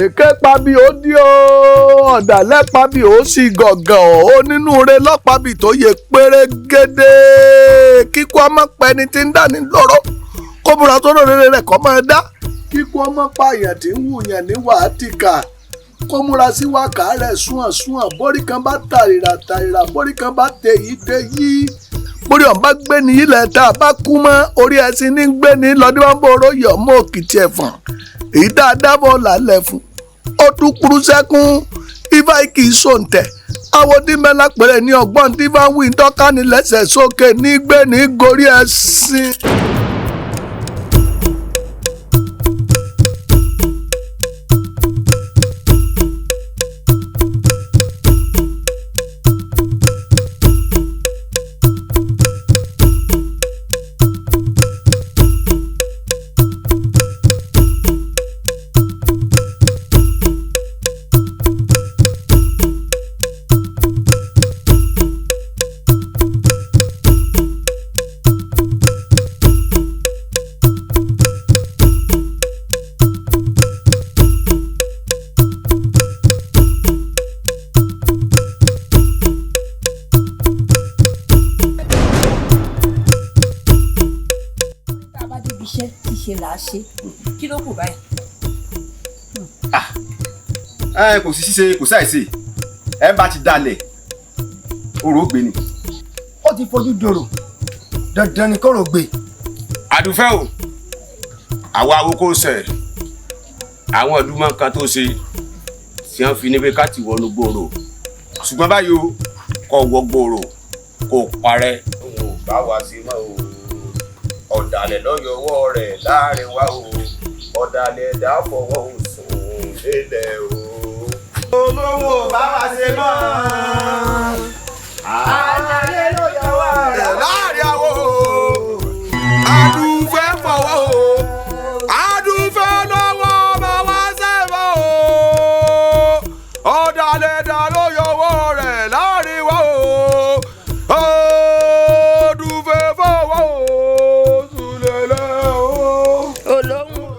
Èké pabi ó dí o, ọ̀dàlẹ̀ pabi ó sì gọ̀gàn ó, onínúure lọ́pabi tó yẹ pérégedé. Kíkú ọmọ pẹni tí ń dání lóró, kó múra tó lóore rẹ̀ kọ́ máa dá. Kíkú ọmọ pààyàn tí ń wùyàn ní wàhátìkà, kó múra sí wákà rẹ̀ súnhàn súnhàn. Bórí kan bá tàrìrà tàrìrà, bórí kan bá tèyí tèyí, bórí ọ̀n bá gbé ní ilẹ̀ tá a bá kú mọ́ orí ẹṣin ní gbé ní lọ́dún bá ń bọ̀ oróyè ọmọ òkìtì ẹ̀fọ̀n. Èyí tá a dábọ̀ lálẹ́ fún ó tún kúrú sẹ́kún. Ifá kì í sòǹtẹ̀, àwọn tí mẹ́lá pẹ̀rẹ̀ ní ọgbọ́n tí bá ń wí tọ́ka ní lẹ́sẹ̀ sókè ní gbé ní gorí ẹṣin. Tá a bá débi iṣẹ́ ṣíṣe là á ṣe, kí ló kù báyìí? Ẹ kò sí ṣíṣe, kò sáìsì, ẹ bá ti dalẹ̀ orò gbé ni. Ó ti fojú dòrò, dandan ni kóró gbé. Àdùfẹ́ o, àwa awokó sẹ̀ àwọn ìlú kan tó ṣe tí wọ́n fi níbi ká ti wọnú gbòòrò, ṣùgbọ́n báyìí o kò wọ gbòòrò kò parẹ́. Òun ò bá wa sí mọ́ o, ọ̀dàlẹ̀ lọ́yọ̀wọ́ rẹ̀ láàrin wa o, ọ̀dàlẹ̀ ẹ̀dá fọwọ́ sùn lélẹ̀ o. Olówó bá wa ṣe mọ́. Àlàyé ló yọwọ́ rẹ̀ láàrin àwọ̀ o. Àdùfẹ́ fọwọ́ o, àdùfẹ́ lọ́wọ́ bá wa sẹ́wọ̀ o, ọ̀dàlẹ̀ ẹ̀dá ló yọwọ́ rẹ̀ láàrin wa o. Àdùfẹ́ fọwọ́ o sùn lélẹ̀ o. Olóhùn.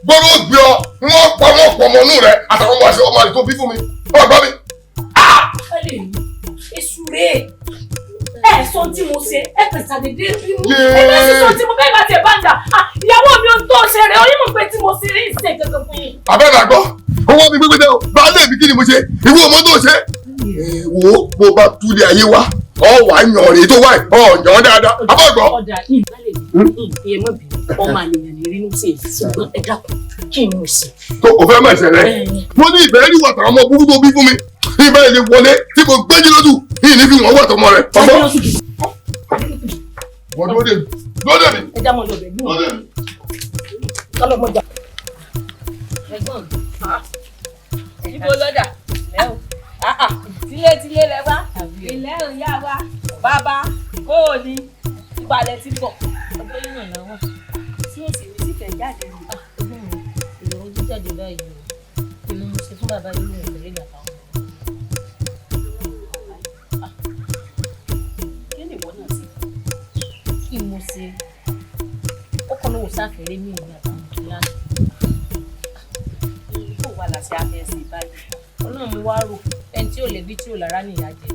Gbọ́dọ̀ gbé ọ, wọ́n pa wọ́n pọ̀ mọ́nú rẹ̀ àtàwọn ọmọ àṣẹ ọmọ àlè tó bí fún mi. Ọ gbọ́ mi. Èṣù rèé, ẹ sọ tí mo ṣe, ẹ pèsè àdédé bínú, ẹ bá sì sọ tí mo fẹ́ bá tiẹ̀ bá ń dà. Ìyàwó mi ò tó ṣe rẹ̀, onímọ̀ pé tí mo ṣe rí ìṣe kankan fún yín. Abẹ́rẹ́ àgbọ̀, owó mi gbégbé dẹ́ o, baálé mi kí ni mo ṣe, ìwé ọmọ tó ṣe. Wo bó bá túlé ayé wa, ọ wà á yàn rèé tó wà ọ yàn dáadáa, abọ́ gbọ́. Ọ̀dà ìbálẹ̀ mi, ìyẹn mọ̀ bí ọmọ àlèyàn lè rínú sí èyí, ṣùgbọ́n ẹ dákun kí n mú sí. Tó o fẹ́ mọ̀ ẹ̀sẹ̀ rẹ̀, mo ní ìbẹ̀rẹ̀ ní wàtà ọmọ burúkú tó bí fún mi, ìbẹ̀rẹ̀ lè wọlé tí mo gbẹ́jú lójú, yìí ní fi wọ́n wàtà ọmọ rẹ̀. Ọmọ wọ́n dúró dè mí, dúró dè mí. Ẹ já mọ́ lọ bẹ̀ gbọ́n. Ọlọ́mọdé. Ẹ̀gbọ́n mi, ibo lọ́dà? Tílé tílé lẹ wá, ilé ìyá wa, bàbá, kó o ní ìbalẹ̀ ti bọ̀. Ọjọ́ yìí náà lọ́wọ́. Tí ó sì ní sífẹ̀ẹ́ jáde ní. Èrò ojú jáde báyìí o. Èmi mo ṣe fún bàbá yìí ní ìfẹ́lẹ́ ìgbà táwọn. Kí ni ìwọ náà ṣe? Kí mo ṣe? Ó kọ́ lóhùn sáfẹ́rẹ́ mi ìgbà táwọn ìyá. Kó wà láti afẹ́ sí báyìí. Ọlọ́run wá rò ẹni tí ò lẹ́bí tí ò lára nìyá jẹ.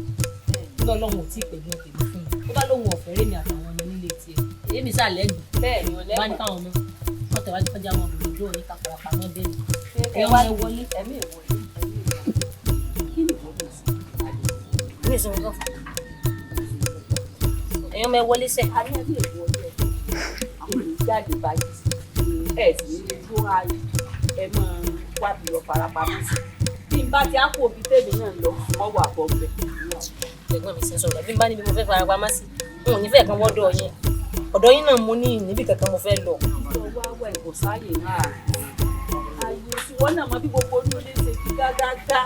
Nígbà Ọlọ́run ò tí ì pẹ̀gbọ́n tèmi fún mi. Ó bá lóun ọ̀fẹ́ rémi àtàwọn ọmọ nílé tiẹ̀. Èmi sàlẹ̀ gbìn. Bẹ́ẹ̀ ni o lẹ́gbọ̀n. Bá ní káwọn ọmọ wọn tẹ̀wájú kọjá wọn lòdò òní ká fara pamọ́ bẹ́ẹ̀ ni. Ẹ Ẹ wá wọlé. Ẹ̀mí ìwọlé. Kí ni ìwọ lè sọ? Mi ò sọ nǹkan fún. Ẹ̀yin ọmọ ẹ wọlé sẹ̀. A ní ẹ̀mí ìwọlé ẹ̀. Àwọn ènìyàn jáde báyìí. Ẹ sì ní lè dúró ayé. Ẹ máa wá bí lọ farapamọ́ sí. Bí n bá ti á kó omi tèmi náà lọ, wọ́n wà bọ́ bẹ̀. Ẹ̀gbọ́n mi sì ń sọ̀rọ̀ bí n bá níbi mo fẹ́ farapamọ́ sí. N ò ní fẹ́ kan wọ́dọ̀ yín. Ọ̀dọ̀ yín náà mo ní níbi kankan mo fẹ́ lọ. Ìjọ wá wẹ̀ kò sáàyè náà. Ayé tí wọ́n náà mọ bí gbogbo olú lè ṣe kí gágágá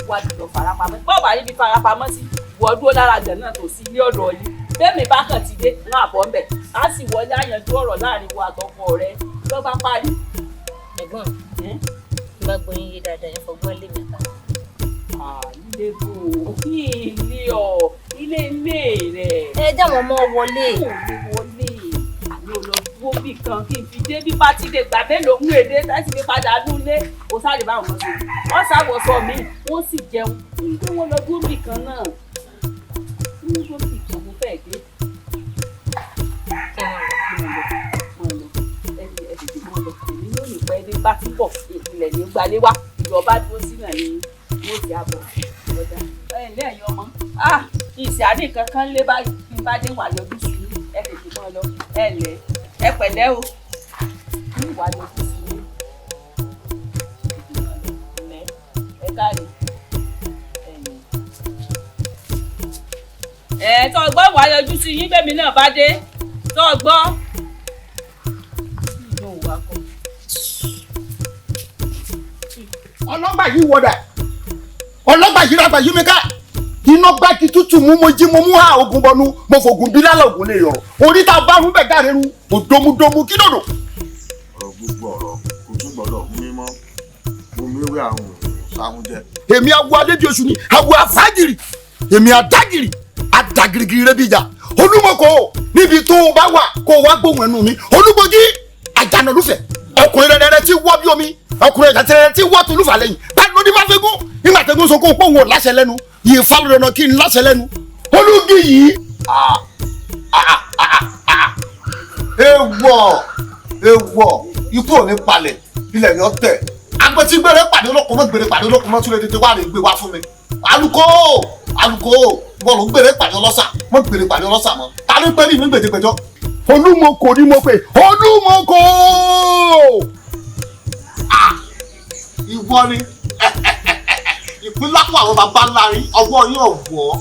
wá bí lọ farapamọ́. Bọ́ọ̀ bá níbi farapamọ́ sí, wọ́n dúró lára gàn náà tó sí ilé ọ̀dọ̀ yìí. Bẹ́ẹ̀mi bá kàn ti dé, ń àbọ̀ ń bẹ̀. Á sì wọlé àyànjú ọ̀rọ̀ láàrin wa àtọkọ rẹ ló bá parí. Ẹ̀gbọ́n mi, bá gbọ́ yín yé dáadáa, yẹn fọgbọ́n lé mi àtàwọn. Ilé bò ó, ilé ọ̀, ilé ilé rẹ̀. Ẹ jáwọn ọmọ wọlé. Kò lè wọlé. Àní ò lọ dúró bì kan kí n fi dé bí bá ti dé gbà mélòó ń èdè láti fi padà nulẹ̀. Kò sáré bá wọn ṣe. Wọ́n ṣàwọ̀sọ mi, wọ́n sì jẹun. Nígbà wọn lọ dúró bì kan náà. Ní dúró bì kan mo fẹ́ dé. Bá ti bọ̀ ìpìlẹ̀ ní gbalé wá ìjọba dúró sí náà ni wọ́n ti àbọ̀ ọ̀dà ẹ̀ ní ẹ̀yin ọmọ ìsì àní kankan lé báyìí bí n bá dé wà yọjú sí i ẹ tètè mọ́ ọ lọ ẹ lẹ̀ ẹ pẹ̀lẹ́ o ní wà yọjú sí i lẹ̀ ẹ káre ẹ̀ tọ́ gbọ́ wà yọjú sí yín bẹ́ẹ̀ mi náà bá dé tọ́ gbọ́. Ọlọ́gbà yìí wọ̀dà, ọlọ́gbà yìí ràgbà yìí mi ká, iná gbá kí tútù mú mo jí mo mú ha ogun bọnu mo fògùn bí lálẹ́ ògùn lè yọ̀rọ̀ orí tá a bá rún bẹ̀ dáre rú òdomudomu kí dòdò. Ọ̀rọ̀ gbogbo ọ̀rọ̀ kò tún gbọ́dọ̀ mú mi mọ́ mo mi wé àwọn sáhún jẹ. Èmi awo alébíoṣù ni awo afágìrì, èmi àdágìrì àdàgìrìgìrì rẹ bí ìjà olúmọkò níbi tó o bá wà kó o wá gbóhùn ẹnu mi olúmọgí àjànàlúfẹ̀ ọkùnrin rẹ rẹ ti wọ́ bí omi ọkùnrin ẹ̀ka tẹ́lẹ̀ tí wọ́n tolúfà lẹ́yìn báyìí ló ní bá fẹ́ gún nígbà tẹ́gún sọ kó pòun ò láṣẹ lẹ́nu yìí fálọ́dọ̀nà kí n láṣẹ lẹ́nu olúgi yìí. Ewọ ewọ ikú ò ní palẹ̀ ilẹ̀ ni ó tẹ̀ agbẹ́tígbẹ́rẹ́ pàdé olóko mọ́ gbèrè pàdé olóko mọ́ túlẹ̀ tètè wá rè gbé wá fún mi alùkò alùkò wọ́n ló ń gbèrè pàdé ọlọ́sà mọ́ gbèrè pàdé ọlọ́sà mọ́ ta ló ń pẹ́ ní ìmí gbèdégbèjọ́. Olúmọkò ni mo pè olúmọkò. Ìwọ ni ìpínlápò àwọn bàbá ńlá rí ọwọ́ yín ọ̀wọ́.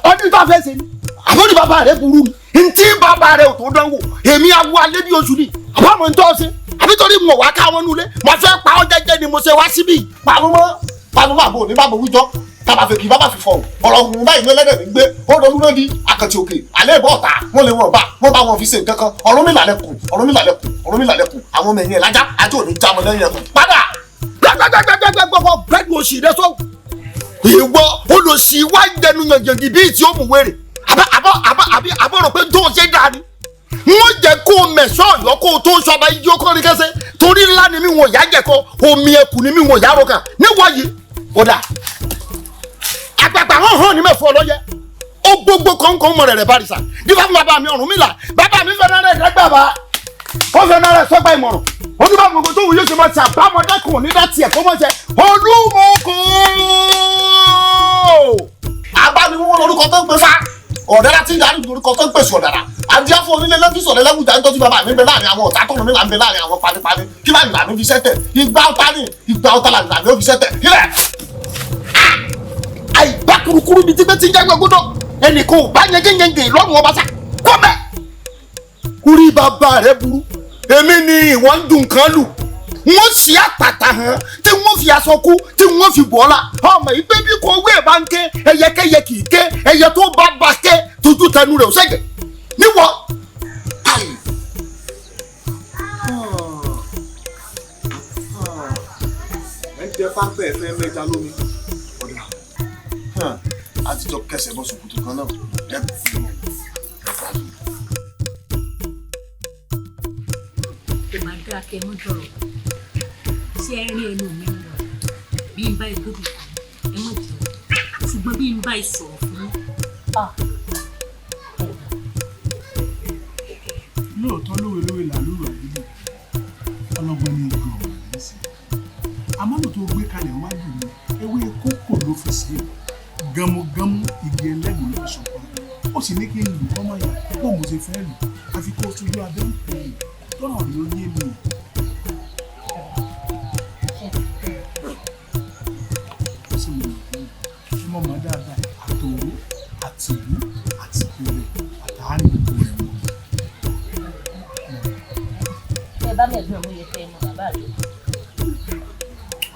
Ọdún tó a fẹ́ ṣe ni àbọ̀dì bàbá rẹ burú ni ntí bàbá rẹ ò tó dánwò èmi awo alẹ́ bí oṣù ni àbámọ̀ ń tọ́ ṣe àbí torí mo wá ká wọn nulẹ̀ mo fẹ́ pa ọ́ jẹ́jẹ́ ni mo ṣe wá síbí. Panumọ́ àbò ní bàbá wíjọ́ tábà fẹ́ kí bàbá fi fọ̀hún ọ̀rọ̀ ọ̀hún báyìí ní ẹlẹ́dẹ̀ ní gbé ó lọ lúrẹ́ di àkàtì òkè alẹ́ ìbọ̀ ọ̀tá wọ́n lè wọ́n bá wọ́n bá wọn fi ṣe nǹkan kan Ọ̀rúnmìlà lẹ́kùn Ọ̀rúnmìlà lẹ́kùn Ọ̀rúnmìlà lẹ́kùn àwọn ọmọ ẹ̀yìn ẹ̀ lájá àti òní já wọn lẹ́yìn ẹ̀kùn padà. Gbẹgbẹgbẹgbẹgbẹ gbẹdùn òsì rẹ sọ ìwọ olùsí wá ń jẹnu yànjàngì bíi tí ó mú wèrè àbọ̀ rò pé tó ń ṣe dáa ni wọ́n jẹ́ kó o mẹ̀sọ́ ọ̀yọ́ kó o tó sọba ijó kọ́rin kẹsẹ́ torí ńlá ni mi wọ̀n yá jẹ̀kọ́ omi ẹkùn ni mi wọ̀n yá rọkà níwọ̀ yìí kódà àgbàgbà hàn hàn ní mẹ́fọ́ ọlọ́yẹ ó gbogbo kọ̀ọ̀kan mọ̀ rẹ̀ rẹ̀ barisa dífá fún bàbá mi Ọ̀rúnmìlà bàbá mi fẹ́ràn rẹ̀ dẹ́gbàbà ó fẹ́ràn rẹ̀ sọ́gbà ìmọ̀ràn oníbà gbogbo tó wù yóò ṣe máa ṣe àbámọ́dẹ́kùn nígbà tiẹ̀ kó mọ̀ ṣe Olúmọkò. Abániwọ́wọ́ lórúkọ tó ń pè fá ọ̀dẹ́rà tí ìyá lórúkọ tó ń pèsè ọ̀dàrà àdíáfọ́ onílé lẹ́fíìsì ọ̀lẹ́lẹ́wùjá ń tọ́jú bàbá mi ń bẹ láàrin àwọn ọ̀tá tọ̀nù mi là ń bẹ láàrin àwọn panipani kí láàrin làmí fi sẹ́tẹ̀ ìgbà ọ̀tá ni ìgbà ọ̀tá làmí ó fi sẹ́tẹ̀ ilẹ̀. Àìbá kurukuru bíi tígbẹ́ tí ń jágbé gbọ́dọ̀ ẹnìkan ò bá yẹngẹyẹngẹ lọ́rùn ọba sá kọ́ mẹ́. Kúrí bàbá rẹ burú èmi ni ìwọ ń dùn kan lù wọ́n sì àpàtà hàn tí wọ́n fi aṣọ kú tí wọ́n fi bọ́ la ọmọ ìgbé bí kò wé bá ń ké ẹyẹkẹyẹ kì í ké ẹyẹ tó bá bá ké tójú tẹnu rẹ̀ ò ṣẹ̀gẹ̀ níwọ̀. Ẹ jẹ pápẹ́ ẹ̀fẹ́ mẹ́ta lómi ọ̀dà àtijọ́ kẹsẹ̀ bọ́ sòkòtò kan náà ẹ fi Kò máa dáa kẹ́ ẹ mọ́ dọ̀rọ̀ ṣé ẹ rí ẹnu mi lọ bí n bá ìgbóbi kan ẹ mọ̀ jẹun ṣùgbọ́n. Ṣùgbọ́n bí n bá ìsọ̀rọ̀ fún yín. Lóòótọ́ lówelówe làlúrò àdúgbò ọlọ́gbọ́n ní igun ọ̀rọ̀ yìí sí, àmọ́ lò tó gbé kalẹ̀ wájú mi, ewé kókò ló fi sí i, gánmugánmú igi ẹlẹ́gùn ló fi sọ̀kan, ó sì ní kí n lù kọ́mọ yà bó mo ṣe fẹ́ lù, àfi kó sojú abẹ́ ń pè é tọ́nà rí ó yé mi. Ó sì mọ̀ ní mọ̀ mọ́ dáadáa, àtòwó àtìlú àtìpẹ̀rẹ̀ àtàárín gbogbo rẹ̀ mọ́. Ẹ bá mẹ́gbọ́n mi yẹ kẹ́ ẹ mọ bàbá rẹ̀.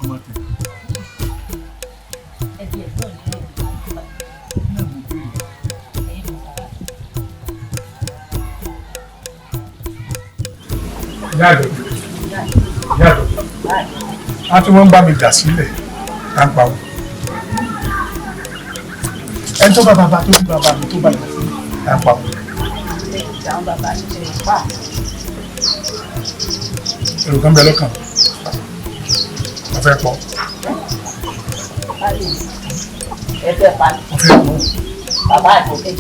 Ọmọ tẹ. Ẹbí ẹ̀gbọ́n mi ló ń bá náà mo béèrè. Ẹ̀yin mọ bàbá rẹ̀. Ìyá àjọ̀dún, ìyá àjọ̀dún, a tí wọ́n ń bá mi dà sílẹ̀ tá ń pa wọn. Ẹni tó bá bàbá tó bí bàbá mi tó bá dà sílẹ̀ tá ń pa wọn. Àwọn bàbá ṣe pa. Èrò kan bẹ lọ́kàn, mo fẹ́ pọ̀. Ẹ fẹ́ pa mí. Mo fẹ́ pọ̀. Bàbá àjọkẹ́.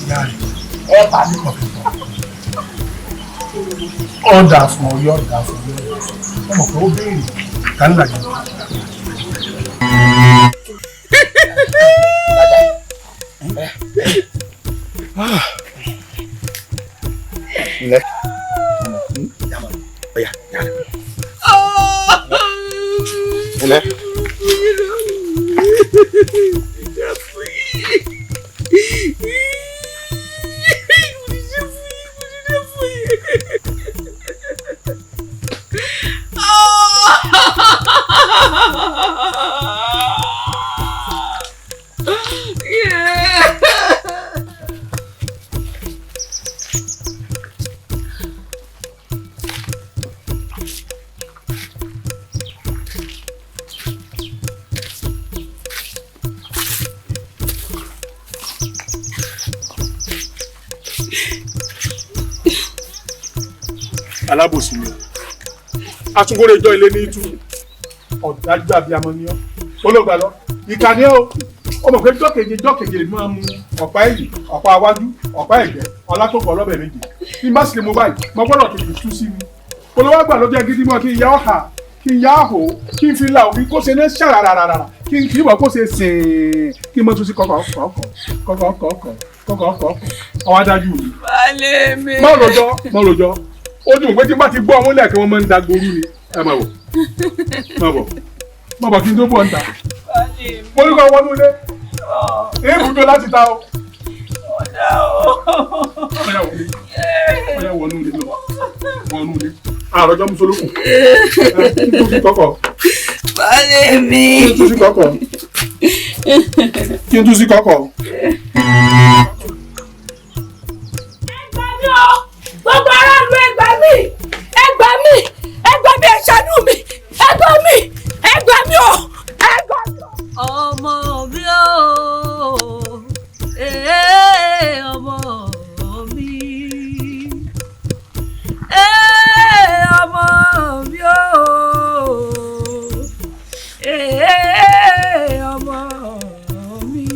Ìyá rẹ̀. Ẹ pa mí. Mo fẹ́ pọ̀. Ó dà fún ọ, yóò dà fún ọ, yóò dà fún ọ. Ọmọ kan ó béèrè, ta ń làjọ. Ǹlẹ́. Ọ̀yà, yàrá. Ǹlẹ́. Alábòsí ni atúnkórè ìjọ ilé ní ìtú, ọ̀dájú abiyamọ ni ọ́, olóògbà lọ ìkànnì ọ́. Ó mọ̀ pé jọ́keje jọ́keje lè máa mu ọ̀pá ẹ̀yìn, ọ̀pá iwájú, ọ̀pá ẹ̀gbẹ́, ọlátòkọ̀ ọlọ́bẹ̀ méje. Bí n bá sì lè mú báyìí, mo gbọ́dọ̀ tètè tú sí mi. Olówó àgbà ló jẹ́ gidi mọ́ kí n yá ọ̀hà, kí n yá ọ̀hò, kí n fi la òbí kó ṣe ní ṣàràràràrà, kí n kì í wọ̀ kó ṣe sìn, kí n mọ̀ tún sí kọ̀kọ̀ kọ̀kọ̀ kọ̀kọ̀ kọ̀kọ̀ kọ̀kọ̀ kọ̀kọ̀ ọwọ́ adájú mi. Balẹ̀ mi. Má rojọ́, má rojọ́. Ó dùn pé tí n bá ti gbọ́ ọmú lẹ́ẹ̀kan wọn máa ń dagboru ni. Ẹ má bọ̀, má bọ̀, má bọ̀ kí n tó bọ̀ ń ta. Mo ní kó wọnú ilé. Èébù tó láti ta o. Ọ̀yà wọlé, ọ̀yà wọnú ilé lọ, wọnú ilé. Àròjọ Mùsùlùkù. Kí n tó sí kọ́kọ́. Balẹ̀ mi. Kí n tó sí kọ́kọ́. Kí n tó sí kọ́kọ́. Ẹ gbà mí o! Gbogbo aráàlú ẹ gbà mí! Ẹ gbà mí! Ẹ gbà mí, ẹ ṣàánú mi! Ẹ gbà mí! Ẹ gbà mí o! Ẹ gbà mí o! Ọmọ mi o, ee ọmọ mi, ee ọmọ mi o, ee ọmọ mi,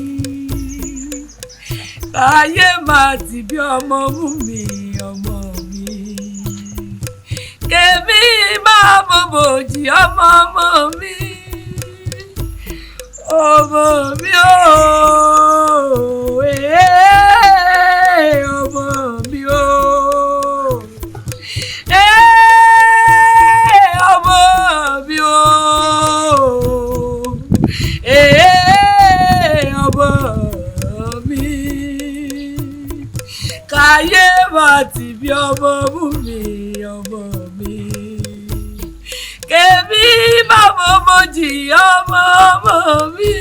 káyé máa ti bí ọmọ mú mi, ọmọ mi, kèmí máa bòbòjì ọmọ ọmọ mi. Ọmọ mi ooo, ee ọmọ mi ooo, ee ọmọ mi ooo, ee ọmọ mi, káyé má ti bí ọmọ mú mi, ọmọ mi, kèmí bàbá mojì ọmọ ọmọ mi,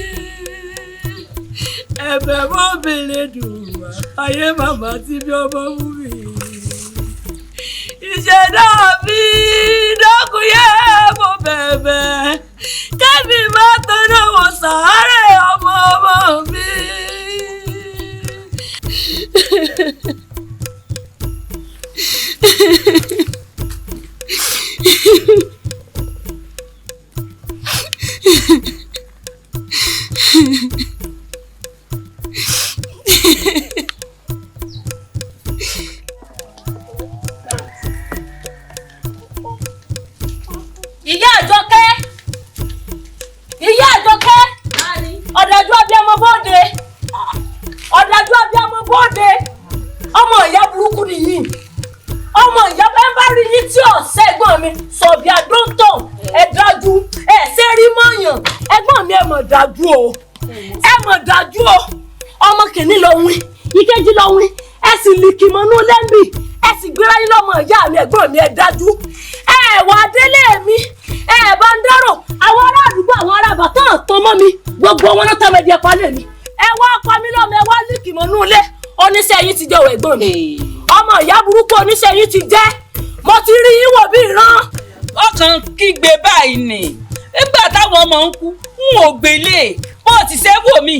ẹ̀bẹ̀ mo bèlè dùn wá, ayé màmá ti bí ọmọ mú mi. Ìṣẹ̀dá mi dákúnyẹ́ mo bẹ̀bẹ̀, kẹ́mi má tọ́nà wọ sàárẹ̀ ọmọ ọmọ mi. Ìyá Àjọkẹ́, ìyá Àjọkẹ́, ọ̀dájú abiyamọ bóde, ọ̀dájú abiyamọ bóde. Ọmọ ìyá burúkú nìyí, ọmọ ìyá bẹ́ẹ̀ bá rí yín tí ọ̀sẹ̀ ẹ̀gbọ́n mi sọ̀bì àdóńtò ẹ̀ dájú ẹ̀ ṣe rí mọ̀yàn. Ẹ̀gbọ́n mi ẹ̀ mọ̀ dájú o, ẹ̀ mọ̀ dájú o. Ọmọ kìíní lọ wí, ìkejì lọ wí, ẹ sì lìkì mọ́nú lẹ́mì, ẹ sì gbéra yín lọ́mọ ìyá mi. Ẹ̀gbọ́n mi ẹ̀ dájú, ẹ wà délé mi, ẹ bá ń dárò. Àwọn ará àdúgbò, àwọn ará àbàtàn tán mọ́ mi, gbogbo wọn náà tán mẹ́ẹ̀dì ẹ̀pá lé mi. Ẹ wá pa mí lọ́mọ, ẹ wá lìkì mọ́nú ilé. Oníṣẹ́ yín ti jẹ́ òun ẹ̀gbọ́n mi, ọmọ ìyá burúkú oníṣẹ́ yín ti jẹ́. Mo ti rí yín wò bí ìran. Ọkàn kígbe báyìí ni nígbà táwọn ọmọ ń kú n ò gbélé bó ti ṣe wò mí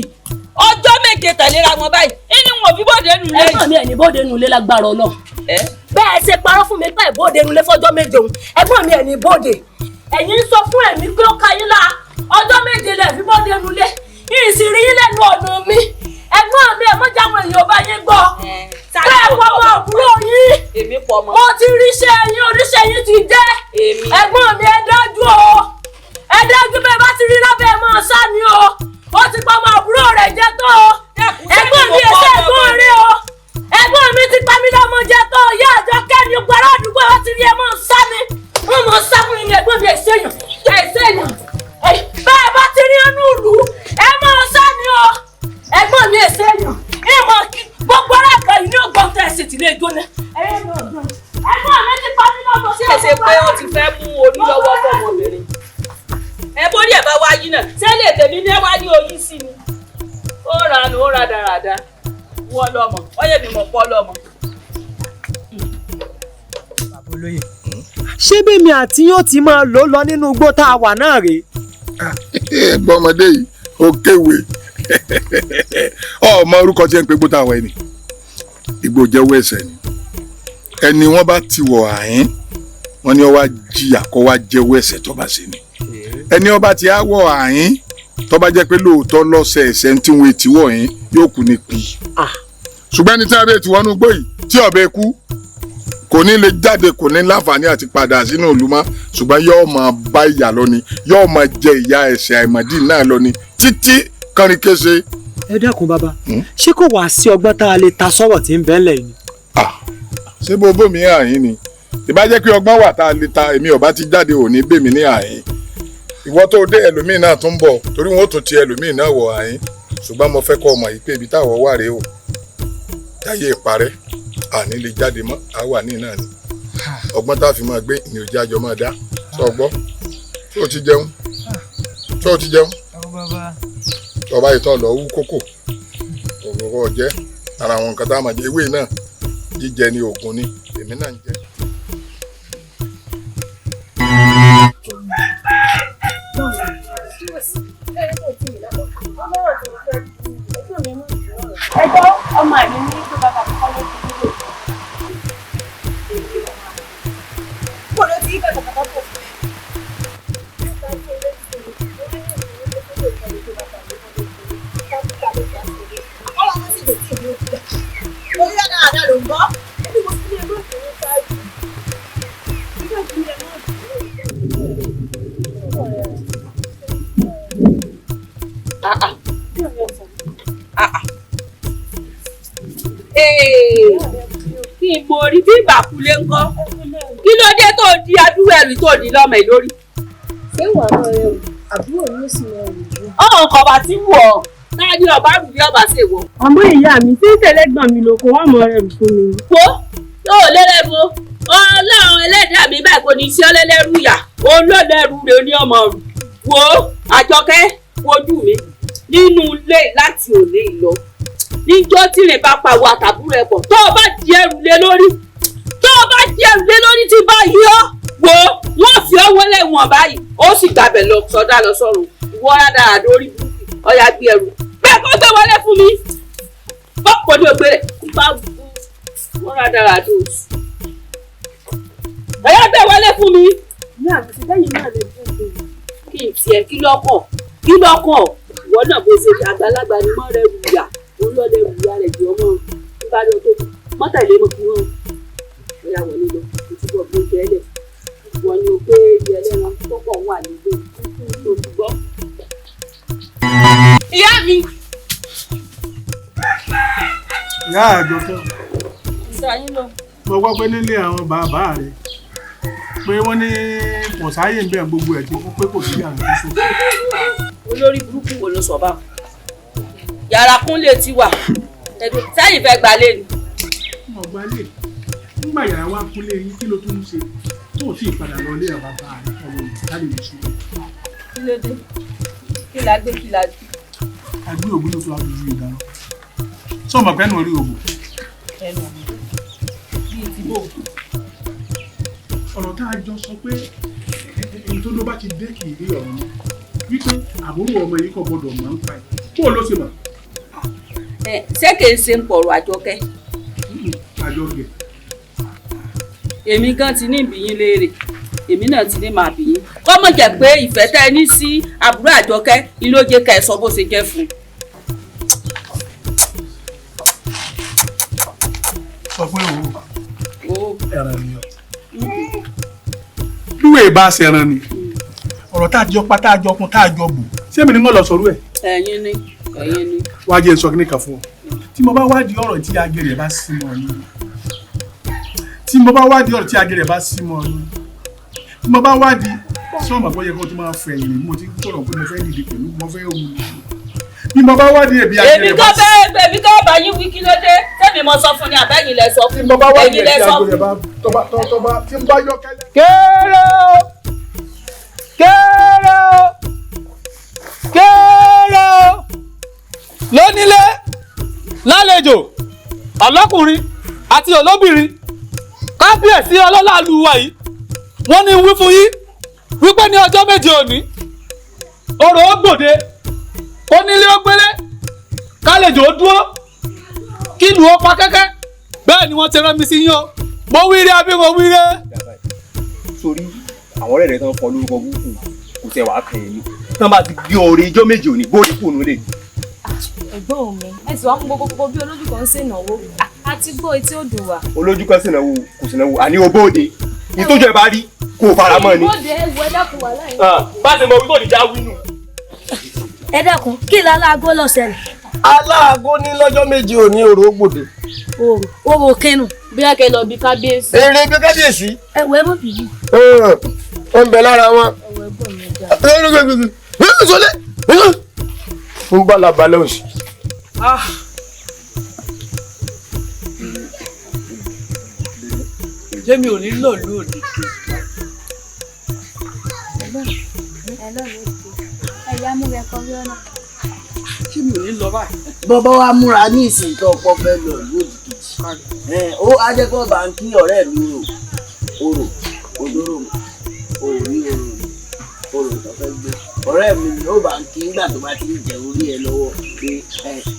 ọjọ́ méje tẹ̀léra wọn báyìí inú wọn fi bóde nù lé. Ẹ̀gbọ́n mi ẹ̀ ní bóde nù lé lágbára Ọlọ́run. Bẹ́ẹ̀ ṣe parọ́ fún mi pé ìbóde nù lé fọ́jọ́ méje òun, ẹ̀gbọ́n mi ẹ̀ ní bóde. Ẹ̀yin ń sọ fún ẹ̀mí pé ó ka yín la ọjọ́ méje lẹ̀ fi bóde nù lé, yìí sì rí yín lẹ́nu ọ̀nà mi. Ẹ̀gbọ́n mi ẹ̀ mọ́jà àwọn èèyàn bá yín gbọ́. Bẹ́ẹ̀ pọ̀ mọ́ àbúrò yín, mo ti ríṣẹ́ yín, oníṣẹ́ yín ti jẹ́. Ẹ̀gbọ́n mi ẹ dájú o, ẹ dájú. Bẹ́ẹ̀ bá ti rí lábẹ́ ẹ̀ máa sá ni o. Ó ti pa ọmọ àbúrò rẹ̀ jẹ tó o. Ẹ̀gbọ́n mi ẹ̀ṣẹ̀ ẹ̀gbọ́n rẹ̀ o. Ẹ̀gbọ́n mi ti pa mí lọ́mọ jẹ tó o. Ìyá Àjọkẹ́ ni gbàrà àdúgbò ẹ̀ ti rí ẹ máa sá ni. Wọ́n máa sá fún mi. Ẹ̀gbọ́n mi ẹ̀ṣẹ̀ yàn, ẹ̀ṣẹ̀ yàn. Bẹ́ẹ̀ bá ti rí inú ìlú ẹ máa sá ni o. Ẹ̀gbọ́n mi ẹ̀ṣẹ̀ yàn. Ìmọ̀ gbogbo ará àgbà yìí ní ògbọ́n tẹ̀ ṣe tìlé jóná. Ẹ̀gbọ́n mi ti pa mí lọ́mọ. Ṣé ṣe pé ó ti fẹ́ mú orí lọ́wọ́ fọmọbìnrin? Ẹ bórí ẹ bá wá yí náà ṣé lè tèmi ní ẹ wá ní oyin sí ni. Ó ra nù, ó ra dáradá. Wọ́n lọ́mọ, wọ́n yẹ mi mọ̀ pọ́ lọ́mọ. Bàbá olóyè, ṣé bẹ́ẹ̀mi àti yóò ti máa lò lọ nínú igbó tá a wà náà rèé? Ẹ̀gbọ́n ọmọdé yìí ó kéwèé, ọmọ orúkọ tí ẹ ń pe igbó tá a wà ẹni igbó jẹ́wọ́ ẹ̀ṣẹ̀ ni. Ẹni wọ́n bá ti wọ̀ àyín wọ́n ní ó wá jìyà kó wá jẹ́wọ́ ẹ̀ṣẹ̀ tó bá ṣe ni. Ẹni ọba ti á wọ̀ àyín tó bá jẹ́ pé lóòótọ́ lọ́sẹ̀ ẹ̀ṣẹ̀ tí wọ́n ti wọ̀ yín yóò kú ní pi. Ṣùgbọ́n ẹni tí wọ́n bẹ ti wọnú igbó yìí tí ọbẹ̀ kú kò ní lè jáde, kò ní láǹfààní àti padà sínú ìlú mọ́. Ṣùgbọ́n yóò máa bá ìyà lọ ni, yóò máa jẹ ìyà ẹ̀ṣẹ̀ àìmọ̀dí náà lọ ni títí kánrin kése. Ẹ dákun bàbá, ṣé kò wá sí ọgbọ́n tá a lè ta sọ́rọ̀ tí ń bẹ ńlẹ̀ yìí? Ṣé bó bómi àyín ni? Ìbá jẹ́ pé ọgbọ́n wà tá a lè ta, èmi ọba ti jáde òní bèmí ní àyín. Ìwọ tó dé ẹlòmíì náà tún bọ̀ torí wọn ó tún ti ẹlòmíì náà wọ̀ àyín. Ṣùgbọ́n mo fẹ́ kọ́ ọmọ yìí pé ibi táwọn wà rèé o, táyé ìparẹ́ àní lè jáde mọ́, a wà ní náà ni. Ọgbọ́n tá a fi máa gbé ní ojú àjọ máa dá. Sọ gbọ́, tó o ti jẹun, tó o ti jẹun, tọba ìtọ́ lọ wú kókò òwúrọ̀ jẹ́ ara àwọn nǹkan tá a máa jẹ. Ewé náà jíjẹ ni oògùn ni èmi náà ń jẹ. Ẹgbọ́n ọmọ mi ní tó bàbá kọ́ ló ti dúró. Kò ló ti bàbá kọ́ tó. Kí n borí bí ìbàkulé ńkọ́, kí ló dé tó di adúrú ẹrù tó di lọ́mọ ẹ̀ lórí. Ṣé wàá mọ rẹ o, àbúrò yóò sì mọ rẹ jù. Ọ̀hún kọ̀ bá ti wù ọ́, náà ní ọba rù bí ọba ṣe wọ̀. Àmọ́ ìyá mi tí ń tẹ̀lẹ́gbọ̀n mi lóko wọ́n mọ rẹ̀ fún mi. Wo yóò lélẹ́rú o, Ọlọ́run ẹlẹ́dàá mi báyìí kò ní í ṣe ọlẹ́lẹ́rú yà, olólẹ́rú rẹ̀ ní ọmọ rù. Wo Àjọkẹ́, wojú mi nínú ilé láti òní lọ. Níjọ́ tí rìn bá pawọ́ àtàbúrò ẹ̀ pọ̀, tó o bá di ẹrù lé lórí, tó o bá di ẹrù lé lórí tí bá yí ọ́, wo wọ́n fi ọ́ wọlé wọn báyìí, ó sì gbàbẹ̀ lọ sọdá lọ sọ́run, ìwọ rádaràdà orí burúkú, ọ̀yà gbé ẹrù. Bẹ́ẹ̀ kó gbé wọlé fún mi. Bọ́pọ̀ ní ògbé rẹ̀, kó bá wọ́n rádaràdà oṣù. Ọ̀yà gbé wọlé fún mi. Ìyá mi ti bẹ́yìn náà lè fún mi. Kí n tiẹ̀ kí lọ́kàn, kí lọ́kàn, ìwọ náà bó ṣe àgbàlagbà ni mọ́ rẹ̀ rù yà. Òun lọ lẹrù ìyá rẹ̀ jù ọmọ nígbà tó tó mọ́tàlé mọ́ kí wọ́n ọ̀yà wọlé lọ òtúbọ̀ bó jẹ́ lẹ̀ wọ́n ní o pé ẹlẹ́ran tó pọ̀ wà nílé tó ti gbọ́. Ìyá mi. Ìyá Àjọkẹ́. Ìta yín lọ. Mo gbọ́ pé nílé àwọn bàbá rẹ̀ pé wọ́n ní kò sáyè ń bẹ̀ gbogbo ẹ̀ tí kú pé kò sí àrùn tó sùn. Olórí burúkú wo ló sọ bá? Yàrá kúnlé ti wà. Sẹ́yìn fẹ́ gbalé ni. Mo gbalé. Nígbà yàrá wa kúnlé yín kí ló tún ń ṣe? Tó o sì padà lọ ilé àwọn bàbá rẹ̀ ọmọ ìtàlẹ̀ ìṣú. Kí ló dé? Kí la gbé kí la gbé? A gbé ògùn ló tó wá ju ìdáná. Sọ ma pẹ́ nù orí ògùn? Ẹnu mi. Bíi ti bò. Ọ̀rọ̀ tá a jọ sọ pé ẹni tó ló bá ti dé kì í rí ọ̀rọ̀ mọ́. Wípé àbúrò ọmọ yìí kò gbọdọ̀ máa ń pa ẹ̀. Kó o ló ṣe mọ̀? Ṣé kìí ṣe ń pọ̀rọ̀ Àjọkẹ́? Àjọkẹ́. Èmi gan ti ní ìbíyín léèrè, èmi náà ti ní màá bíyín. Kọ́ mọ̀ jẹ́ pé ìfẹ́ tẹ́ ẹ ní sí àbúrò Àjọkẹ́ ni ló jẹ́ ká ẹ sọ bó ṣe jẹ́ fún un. Sọ fún ìwò ẹran ni ọ. Lúwèé bá ṣe ẹran ni ọ̀rọ̀ tá a jọ pa tá a jọ kun tá a jọ bù ṣé èmi ni wọ́n lọ sọ̀rọ̀ ẹ̀. Ẹ̀yin ni ẹ̀yin ni. Wá jẹ́ sọ kíní kan fún ọ tí mo bá wádìí ọ̀rọ̀ tí agẹrẹ bá sí mọ́ ni tí mo bá wádìí ọ̀rọ̀ tí agẹrẹ bá sí mọ́ ni tí mo bá wádìí sọ́ọ̀mù àgbọ̀yẹ kó tó máa fẹ̀ yìí mo ti sọ̀rọ̀ pé mo fẹ́ dìde pẹ̀lú mo fẹ́ wù ú bí mo bá wádìí ẹ̀bí agẹrẹ bá sí. Èmi kọ́ bá yín wí kí ló dé tẹ́mi mo sọ fún ni àbẹ́yìn lẹ sọ fún tí mo bá wádìí ẹ̀yin lẹ ẹ̀bí sọ agẹrẹ fún. bá tọ́ba tí n bá yọ kẹ́lẹ́. Kéré o! Kéré o! Kéré o! Lónílé lálejò ọlọ́kùnrin àti olóbìnrin kábíyèsí ọlọ́lá ìlú wa yìí wọ́n ní wí fún yín wípé ní ọjọ́ méje òní orò ó gbòde onílé ó gbélé kálejò ó dúró kílùú ó pa kẹ́kẹ́ bẹ́ẹ̀ ni wọ́n ti rán mi sí yín o mo wíire àbí mo wíire. Sórí àwọn ọ̀rẹ́ rẹ̀ tán fọ́ lórúkọ burúkú kò tẹ̀ wá kàn yín ni tán bá ti gbé oore ijọ́ méje òní bóde kù nílé. Ẹ̀gbọ́n mi ẹ sì wá mú gbogbo bí olójú kan ń ṣènáwó àti gbọ́ etí ò dùn wá. Olójú kan sì náwó kò sì náwó àní o bóde ìtọ́jú ẹ bá rí kó o fara mọ́ ni. Ìbòde ẹwù ẹ dákun wà láyé. Bá a ṣe mọ wí tó ní já wínú. Ẹ dákun kí láláagó lọ ṣẹlẹ̀. Aláàgó ní lọ́jọ́ méje òní òrò gbòde. Òrò òrò kinu. Bí a kẹ lọ bí kábíyèsí. Eré gbé kábíyèsí. Ẹwọ ẹ mọ̀ bìbí. Ó ń bẹ lára wọn. Fún bàlàbàlà òsì. Ṣé mi ò ní lò lóòdì? Ṣé mi ò ní lọ báyìí? Bọ́bá wa múra ní ìsìn tó ọkọ fẹ́ lọ ìlú òdìkejì. Ó ajẹ́kọ̀ọ́ bá ń kí ọ̀rẹ́ mi rò orò odóró òrí orò orò tó fẹ́ gbé. Ọ̀rẹ́ mi ló bá ń kí nígbà tó bá ti ń jẹ orí ẹ lọ́wọ́ pé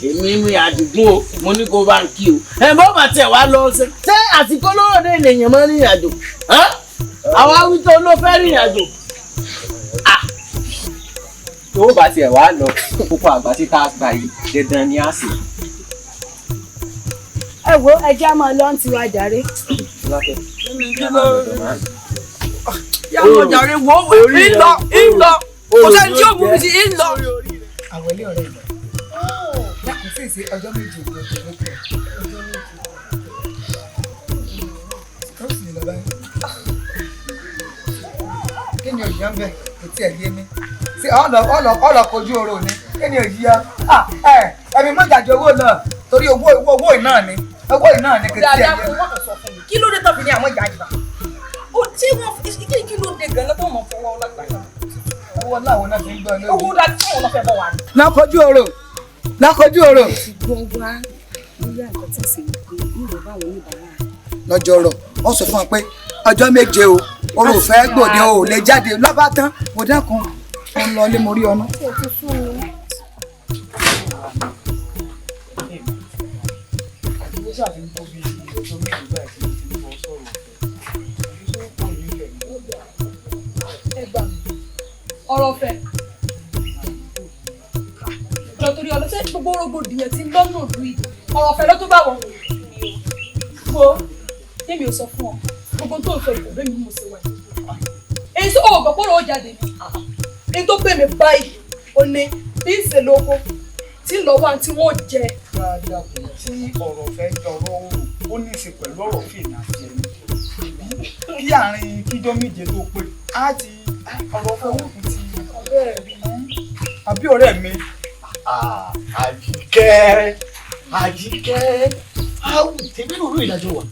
èmi mi àdìgún o mo ní kó bá ń kí o. Ẹ bọ́ bá tẹ̀ wá lọ ṣe ṣé àsìkò lóró dé ènìyàn mọ́ rìnrìn àjò? Àwa wí tó ló fẹ́ rìnrìn àjò. Tó bá tiẹ̀ wá lọ kókó àgbà tí tá a gbà yìí dandan ni a sì. Ẹ wo ẹjẹ́ á máa lọ ń tiwa jàre. Yàrá jàre wo ń lọ ń lọ kò sẹ́ni tí ó mú mi sí ń lọ. Àwọn ilé ọ̀rẹ́ mi dákun sí ìṣe ọjọ́ méje ní ọjọ́ méje ọjọ́ méje ó sì lọ báyìí. Kí ni òyìnbó ń bẹ kò tiẹ̀ yé mi ṣe ọlọ kojú oró ni kí ni òyìnbó ẹ ẹ̀mí mọ́jàjọ owó náà torí owó owó iná ni owó iná ni kò tiẹ̀ yé mi. Kí ló dé tó fi ní àwọn ìyá ìgbà? Ó tí wọ́n kí ló dé gan-an tó mọ̀ fọwọ́ lágbàá? Owó láwọn náà fi ń gbọ́ lójú. Owó dájú fún òun náà fẹ́ bọ̀ wá ní. Lákojú oró lákojú oró. Ti gbọ́ wá bóyá nǹkan tí ń ṣe pé ìwọ báwọn oníbàárà. Lọ́jọ́ rọ̀ wọ́n sọ fún ọ pé ọjọ́ méje o orò fẹ́ gbòde o ò lè jáde lọ́ba tán mo dákun mo ń lọ ilé mo rí ọ ná. Ọ̀rọ̀ fẹ́ jọ torí ọlọ ṣé gbogbo rògbòdìyàn ti ń lọ́nà òdu yìí ọ̀rọ̀ fẹ́ ló tó bá wọn. Wo tèmi ò sọ fún ọ gbogbo tó ń sọ ìkò bẹ́ẹ̀ mi mo ṣe wà yìí. Ẹ sọ ọgbọ pọlọ ó jáde ní tó pè mí báyìí ó ní bí ń ṣe lóko tí ń lọ wá tí wọn ò jẹ. Dáadáa kò tí ọ̀rọ̀ fẹ́ jọrọ oòrùn ó ní í ṣe pẹ̀lú ọ̀rọ̀ fèmí àti ẹ̀mí. Kí àárín kíjọ́ méje tó pé á ti ọ̀rọ̀ fẹ́ wọ́pù ti àbí ọ̀rẹ́ mi. Àjíkẹ́ Àjíkẹ́ áwù tèmi lórí ìdájọ́ wa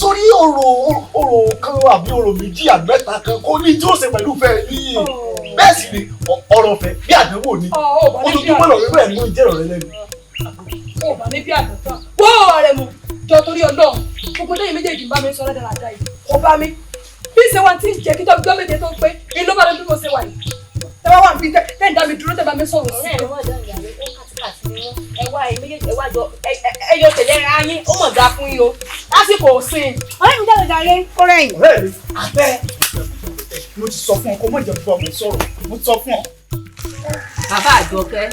sórí ọ̀rọ̀ kan àbí ọ̀rọ̀ méjì àbí mẹ́ta kan kò ní tí ó ṣe pẹ̀lú fẹ́ yìí bẹ́ẹ̀ sì ni ọ̀rọ̀ fẹ́ bí àdánwò ni ojoojúmọ́ lọ̀rọ̀ rẹ̀ ló ń jẹ́ ọ̀rẹ́ lẹ́nu. Ó bá ní bí àdánwò wó ọ̀rẹ́ mu jọ torí Ọlọ́run gbogbo lẹ́yìn méjèèjì ń bá mi sọ ládàradà yìí kò bá mi bí ṣe wá tí ń jẹ kí tọ́jú méje tó ń pé inú bá mi bí mo ṣe wà yìí tẹ bá wà níbi tẹ ń dá mi dúró tẹ bá mi sọ̀rọ̀ sí. Ọ̀rẹ́ mi wọ́n dán ìyàwó ó kàtìkàtì ni wọ́n ẹ wá ẹ méjèèjì ẹ wá jọ ẹ yọ tẹ̀lé ra yín ó mọ̀ dáa fún yín o lásìkò òsín. Ọ̀rẹ́ mi jáde jàre kó rẹ̀yìn. Ọ̀rẹ́ mi àbẹ́ mo ti sọ fún ọ kó mọ̀ jẹ́ bọ́ mi sọ̀rọ̀ mo ti sọ fún ọ. Bàbá Àjọkẹ́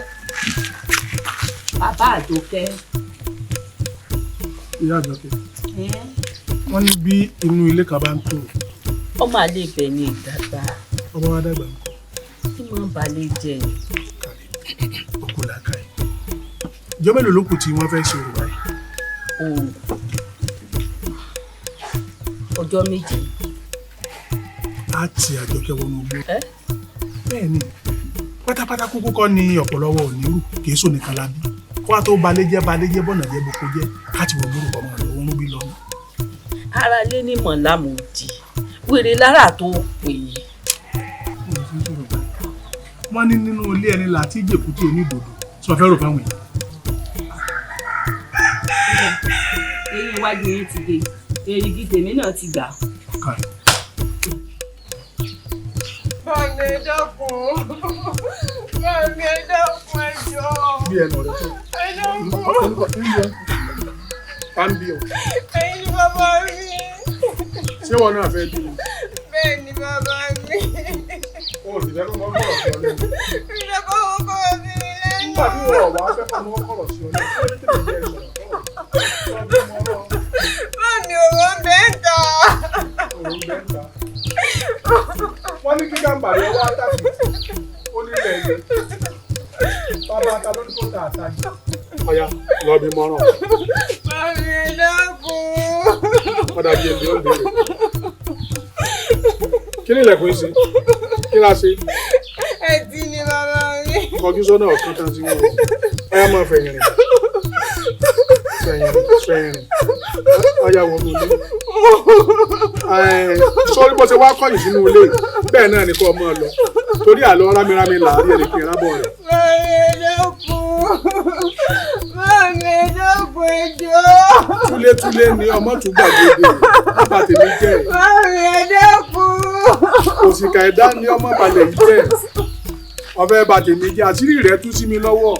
Bàbá Àjọkẹ́. Ìyá Àjọkẹ́ wọ́n ní bí inú ilé kan bá ń tò. Ọmọ àlè ibẹ̀ ni ìdàgbà. Ọmọ wa dàgbà ńkọ́. Kí wọ́n balẹ̀ jẹ. Òkú làákà yìí. Ìjọ mélòó ló kù tí wọ́n fẹ́ ṣe òrò báyìí? Ọjọ́ méje. Á ti Àjọkẹ́ wọnú igbó. Bẹ́ẹ̀ ni pátápátá kúkú kọ́ ni ọ̀pọ̀lọpọ̀ ò ní rù kì í sùn nìkan lábí. Kó wá tó balẹ̀ jẹ́ balẹ̀ jẹ́ bọ̀nà jẹ́ boko jẹ́ ká ti wọ̀ gbórúkọ ọmọ rẹ̀ wọ́n bí lọ. Ara lé ní mọ̀lámùdì wèrè lára tó pè é. Wọ́n ní nínú ilé ẹni láti jèkútì onídòdó sọ fẹ́ rò fáwọn èèyàn. Eyín iwájú yín ti dé erigi tèmi náà ti gbà. Bámi ẹ dákun Bámi ẹ dákun ẹ jọ̀ọ́. Bí ẹnu rẹ tó. Ẹ dákun. Bá ń bí ọ. Ẹ̀yin ni bàbá mi. Ṣé wọn náà fẹ́ bí mi? Bẹ́ẹ̀ ni bàbá mi. O sì fẹ́ kó wọ́n kọ̀rọ̀ sí ọ lẹ́nu. Mi ò fẹ́ kó wọ́n kọ̀rọ̀ sí mi lẹ́nu. Nígbà tí wọ́n wá fẹ́ kó wọ́n kọ̀rọ̀ sí ọ lẹ́nu, kí ló dé tèmi bẹ́ẹ̀ sọ̀rọ̀? Bámi ọ̀rọ̀ bẹ́ẹ̀ ta. Ọ̀rọ̀ bẹ́ẹ̀ ta. Wọ́n ní kí Gàmbàrí ọwọ́ àtàkì ó nílẹ̀ ilé. Bàbá ta ló ní kó ta àtàkì. Ọ̀ya lọ bí mọ́ràn. Bámi ẹ dákun. Padà bí ẹbí ó ń béèrè. Kí ni ilẹ̀kùn yìí ṣe? Kí la ṣe? Ẹtì ni bàbá mi. Kọjú sọ́nà ọ̀kan tán sí wọn. Ọ̀ya máa fẹ̀yìn rìn. Fẹ̀yìn rìn fẹ̀yìn rìn. Ọ̀ya wọnú ilé. Sọ́rí bó ṣe wá kọ̀yìn sínú ilé bẹ́ẹ̀ náà ni kò máa lọ. Torí àlọ́ rámirámi làárí ẹni kí n rábọ̀ rẹ̀. Bámi ẹ dákun. Bámi ẹ dákun ẹ jọ̀ọ́. Túlétúlé ni ọmọ tún gbàgede bàbá tèmi jẹ́. Bámi ẹ dákun. Òṣìkà ẹ̀dá ni ọmọ balẹ̀ yìí jẹ́. Ọbẹ̀ bà tèmi jẹ́ àṣírí rẹ̀ tú sí mi lọ́wọ́.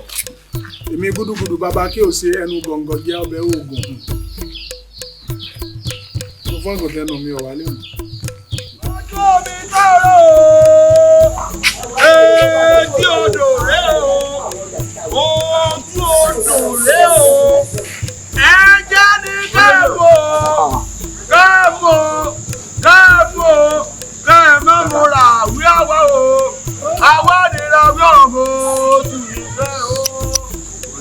Èmi gúdúgúdú bàbá kí o ṣe ẹnu gọ̀ǹgọ̀ jẹ́ ọbẹ̀ oògùn. Mo fọ́n kò tẹnu mi ò wá lẹ́nu. Ojú omi tọrọ etí odò rẹ o, ojú odò rẹ o, ẹjẹ́ ní kẹ́ẹ̀mọ́ kẹ́ẹ̀mọ́ kẹ́ẹ̀mọ́ kẹ́ẹ̀mọ́ múra wí àwa o, àwa nira wí ọ̀mọ́ ojú ìfẹ́ o.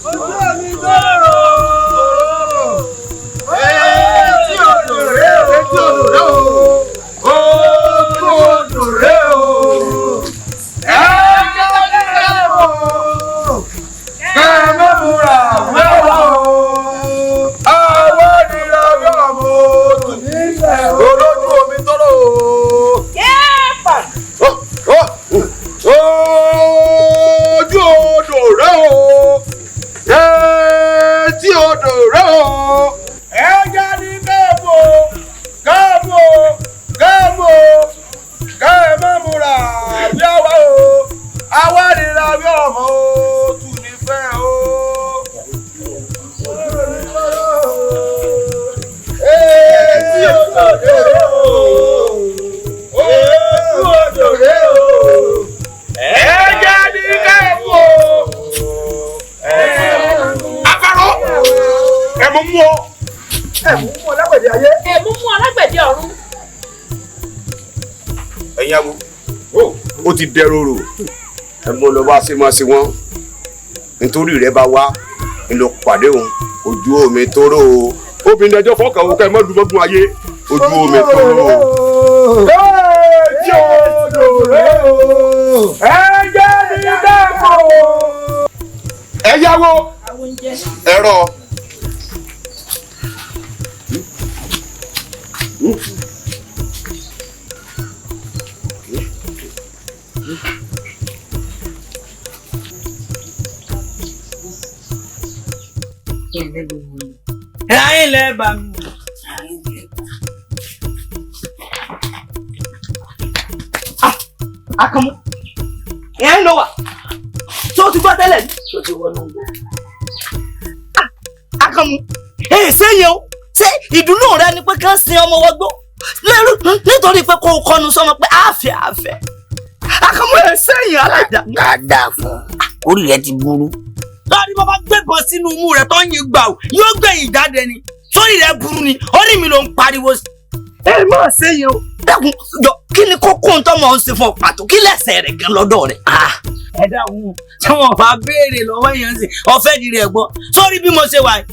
Ojú omi tọrọ etí odò rẹ o, etí odò rẹ o. Ẹ̀yin awo ó ti dẹrọrò ẹ mọ lọ bá ṣe máa ṣe wọn nítorí rẹ bá wá ń lọ pàdé òun ojú omi tóró o obìnrin ẹjọ́ fọkàn òun kẹ mọ dùmọgùn ayé ojú omi tóró o. Ẹjẹ́ odò rẹ̀ o ẹjẹ́ ní dẹ́kọ̀ o. Ẹ yáwó ẹ̀rọ. Ráyìn lẹ́ẹ̀bà mi. Àkànmú ìyẹn ló wà tó ti gbọ́ tẹ́lẹ̀ tó ti wọnú gbọ́. Àkànmú èyí sẹ́yìn o, ṣé ìdùnnú rẹ ni pé kán sin ọmọ wọgbó lérú nítorí pé kò kọnu sọmọ pé àfẹ́ àfẹ́. Àkànmú èyí sẹ́yìn alájà. Dáadáa fún orí rẹ ti burú. Lórí bàbá gbẹ̀bọ̀n sínú imú rẹ̀ tó ń yin gbà ó yóò gbẹ̀yìn jáde ni, sórí rẹ̀ burú ni, orí mi ló ń pariwo sí. Ẹ má sẹ́yìn o, dákun jọ, kí ni kókó ń tọ́mọ̀ ń ṣe fún ọ pàtó, kí lẹ́sẹ̀ rẹ̀ gan lọ́dọ̀ rẹ̀? Ẹ dáhùn, tí wọn bá béèrè lọ́wọ́ èèyàn sí ọ̀fẹ́ di rẹ̀ gbọ́ sórí bí mo ṣe wà yìí,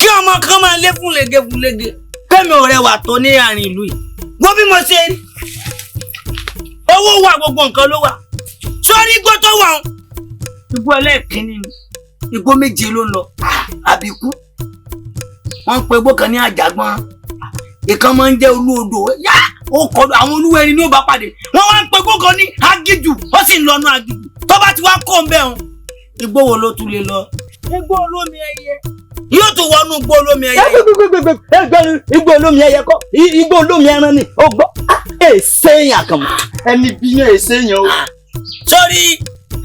kí ọmọ kan máa lé fún lege fún lege kẹ́mi ò rẹwà tó ní àárín ìlú yìí. Gbọ́ bí mo ṣe rí, owó wà, gbogbo nǹkan ló wà sórí igbó tó wà ń igbó ẹlẹ́ẹ̀kínní ni, igbó méje ló ń lọ àbíkú. Wọ́n ń pe igbó kan ní àjàgbọ́n, ìkan máa ń jẹ́ olú odò yá ó kọlu àwọn olúwẹ̀rí ní ó bá pàdé. Wọ́n wá ń pe igbó kan ní agíjù, ó sì ń lọ́nu agíjù. Tó bá ti wá kó ń bẹ̀ hàn, igbó wo ló tún lè lọ? Igbó olómi ẹyẹ yóò tún wọnú igbó olómi ẹyẹ. Igbó olómi ẹyẹ kọ́, igbó olómi ẹran ni ó gbọ́. Èsè yàn Àkànmú ẹni bí yàn èsè yàn o. Sórí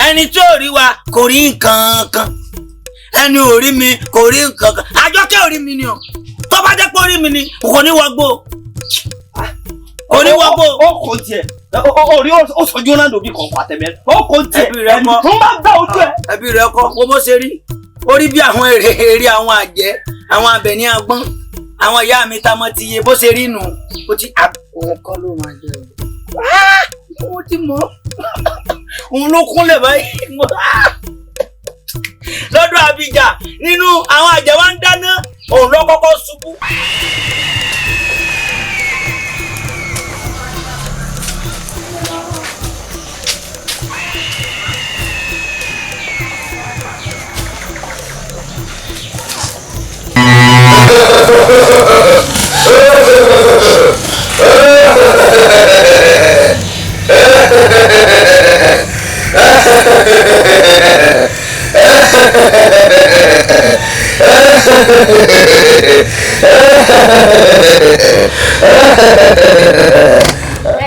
ẹni tí ò rí wa kò rí nǹkan kan, ẹni ò rí mi kò rí nǹkan kan, Àjọkẹ́ ò rí mi ni o. Tó bá jẹ́ pé ó rí mi ni kò ní wọgbó, kò ní wọgbó. Ó kò tiẹ̀ orí ó sọjú náà lòbí kọ̀ọ̀kan àtẹ̀mẹ́ ó kò tiẹ̀ ẹni tó bá gbá ojú ẹ. Ẹbí rẹ kọ́ wo bó ṣe rí, ó rí bí àwọn èrè èrè àwọn àjẹ́ àwọn abẹ̀ní agbọ́n àwọn ìyá mi ta mọ́ ti yé bó ṣe rí nù ó ti. Òun kọ́ ló máa jẹ o. Mo ti mọ̀ òun ló kúnlẹ̀ báyìí lọ́dọ̀ Abidjan nínú àwọn àjẹ́ wa ń dáná, òun ló kọ́kọ́ ṣubú.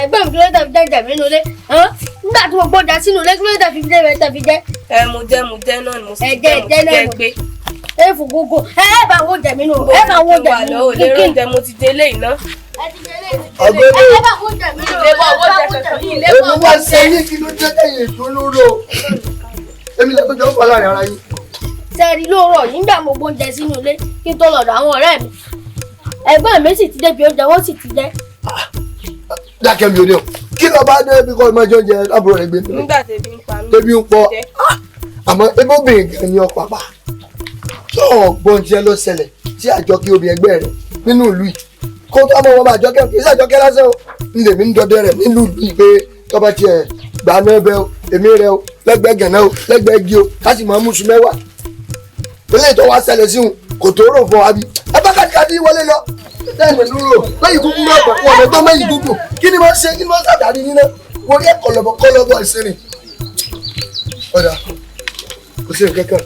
Ẹ̀gbọ́n mi, kí ló dé fi jẹ́ mi nínú ilé? Nígbà tí mo gbọ́dọ̀ sínú ilé, kí ló dé fi jẹ́ mi fi jẹ́? Ẹ mo jẹ mo jẹ náà ni mo sì jẹ mo jẹ gbé. Ẹ fò gbogbo ẹ bá wo jẹ mi nù, ẹ bá wo jẹ mi nù. Lérò oúnjẹ mo ti délé iná. Ẹ bá wo jẹ mi nù. Èmi wá ṣe yín, kí ló dé tẹ̀yìn ètò olóró? Èmi lẹ́tọ́ jọ ń fa láàrin ara yín. Sẹ́ẹ̀rì lóòrọ̀ yìí, nígbà mo gbóúnjẹ sínú ilé kí n tó lọ́dọ̀ àwọn ọ̀rẹ́ mi, ẹ̀gbọ́n mi sì ti débi oúnjẹ, wọ́n sì ti jẹ. Dákẹ́ mi ò ní o, kí ló bá dé bí kò máa jẹ oúnjẹ lábúrò rẹ gbé mi. Nígbà tẹ̀bí ń pa mí. Tẹ̀bí ń pọ̀, àmọ́ ebóbìnrin gan ni ọ̀pá pa. Tó ọ̀gbọ́n tiẹ̀ ló ṣẹlẹ̀ sí Àjọkẹ́ obì ẹgbẹ́ rẹ̀ nínú ìlú yìí, kó tó ọmọ wọn bá Àjọkẹ́, kì í ṣàjọkẹ́ lásán o, ń lèmi ń dọdẹ rẹ̀ nínú ìlú yìí pé tọ́ba tiẹ̀ gbà náà bẹ́ o, èmi rẹ o, lẹ́gbẹ̀ẹ́ gànà o, lẹ́gbẹ̀ẹ́ igi o, ká sì máa mú sùn mẹ́wàá. Eléyìí tó wá ṣẹlẹ̀ sí òun kò tó rò fún wa bí ẹ bá kàdíkàdí wọlé lọ lẹ́yìn pẹ̀lú rò lẹ́yìn kúkú náà pọ̀ ọ̀nà tó mẹ́yìn kúkú, kí ni wọ́n ṣe, kí ni wọ́n ṣàdárí níná orí ẹ̀ kọlọ̀bọ̀ kọlọ̀bọ̀ ìsinmi. Ọ̀dà kò sí nǹkan kan.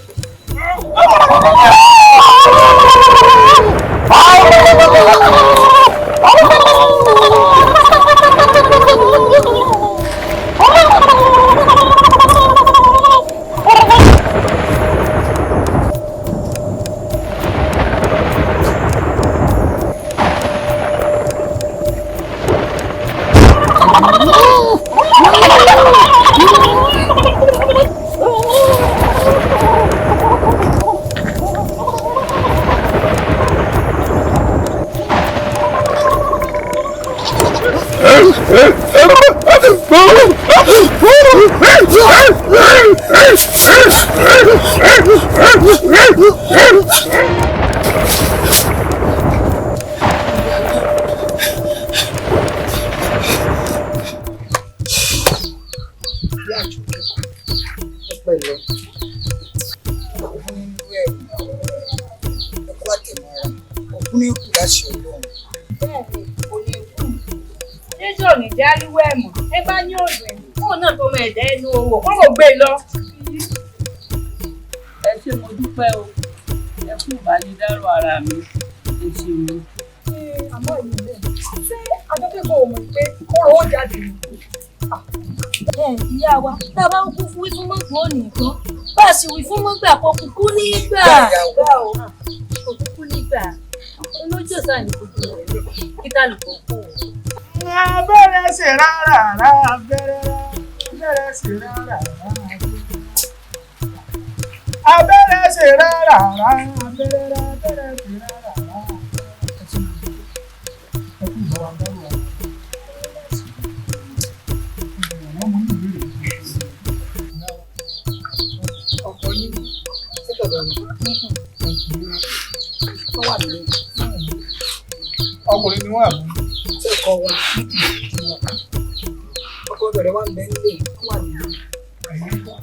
Gbé lọ. Ẹ ṣé mo dúpẹ́ o, ẹ kú ìbánidárò ara mi, ẹ ṣeun. Àmọ́ ìlú rẹ̀ ṣé adókèkọ̀ ò mọ̀ pé kóró ó jáde ni? Ìyá wa, tá a bá ń kú fún wí fún mọ́gbọ́n ò nìkan, bá a sì wí fún mọ́gbà kò kúkú nígbà. Kò kúkú nígbà. Olójó sáà ní gbogbo rẹ̀ lẹ̀ kí tálùkù kú. Abẹ́rẹ́ ṣe rárá abẹ́rẹ́ abẹ́rẹ́ ṣe rárá abẹ́rẹ́ ṣe rárá abẹ́rẹ́ abẹ́rẹ́ ṣe rárá. Ọkọ yín ṣé tọ̀dọ̀ mi? Wọ́n wà nílé. Ọkùnrin ni wọ́n àbú. Ṣé ọkọ wa? Ọkọ bẹ̀rẹ̀ wà ń bẹ nílé, wọ́n wà nílé.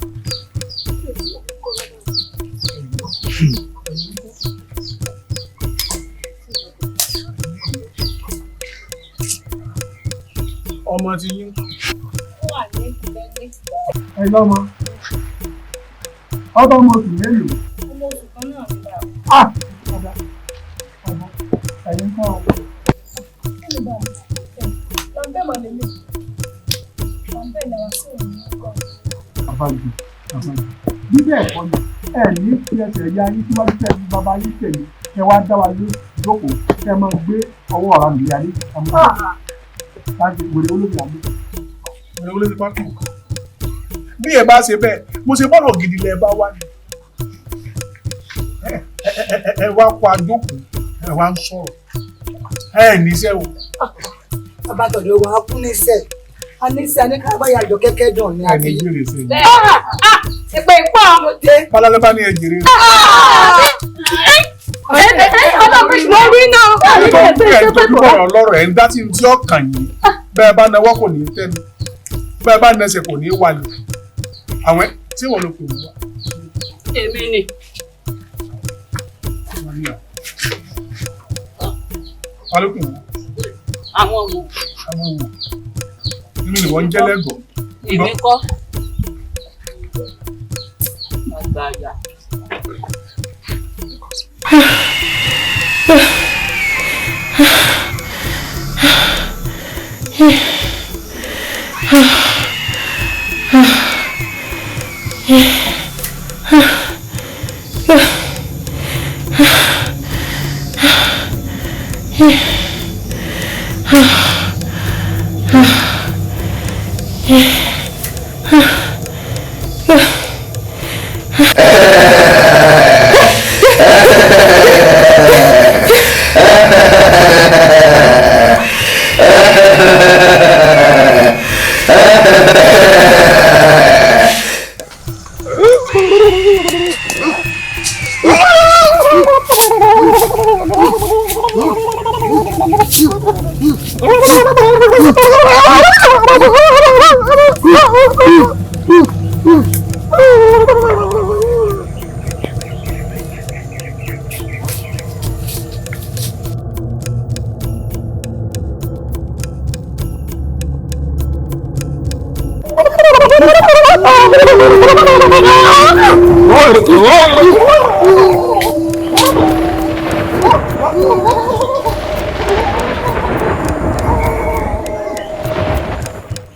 Ọmọ ti yín. Ó wà ní ìpínlẹ̀. Ẹ lọ́mọ. Ọba ọmọ oṣù mélòó? Ọmọ oṣù kan náà ní bàbá. Ah! Ọba ọba ẹ̀yin kọ́ ọ. Kí ni bàbá? Bàbá ẹ̀ mà lè lè. Bàbá ẹ̀ làwọn sí òun ní ọkọ. Àbájọ àbájọ. Bí bẹ́ẹ̀ kọ́ ni ẹ ní fi ẹsẹ̀ ya yín síwájú tẹ̀ ní bàbá yín tẹ̀lé kẹ wá dá wa lé jókòó kẹ máa gbé ọwọ́ ọ̀rá mi yálé. Láti wèrè olóògbé àmì. Wèrè olóògbé bá kù. Bí ẹ bá ṣe bẹ́ẹ̀, mo ṣe bọ́ọ̀lù gidi lẹ bá wá ní. Ẹ wá kó ajókòó, ẹ wá ń sọ̀rọ̀. Ẹ níṣẹ́ o. Bàbá tọ̀dọ̀ wa kú níṣẹ́. A níṣẹ́ a ní ká bá yàjọ kẹ́kẹ́ dùn ní Ẹ ní jèrè sí i. Ìpè pọ̀. Bálálẹ́ bá ní ẹ jèrè. Mo rí náà. Ẹ tó bọ̀rọ̀ lọ́rọ̀ ẹ̀ ń dá tí ń tí ọ̀kàn yìí. Bẹ́ẹ̀ bá nawọ́ kò ní tẹ́nu. Bẹ́ẹ̀ bá nẹsẹ̀ kò ní wálẹ̀. Àwọn tí wọ́n ló pè wọ́n wá. Èmi ni. Ta ló pè wọ́n? Àwọn wo? Àwọn wo? Nínú ìwọ ń jẹ́ lẹ́gọ̀ọ́. Èmi kọ́. Àgbàyà.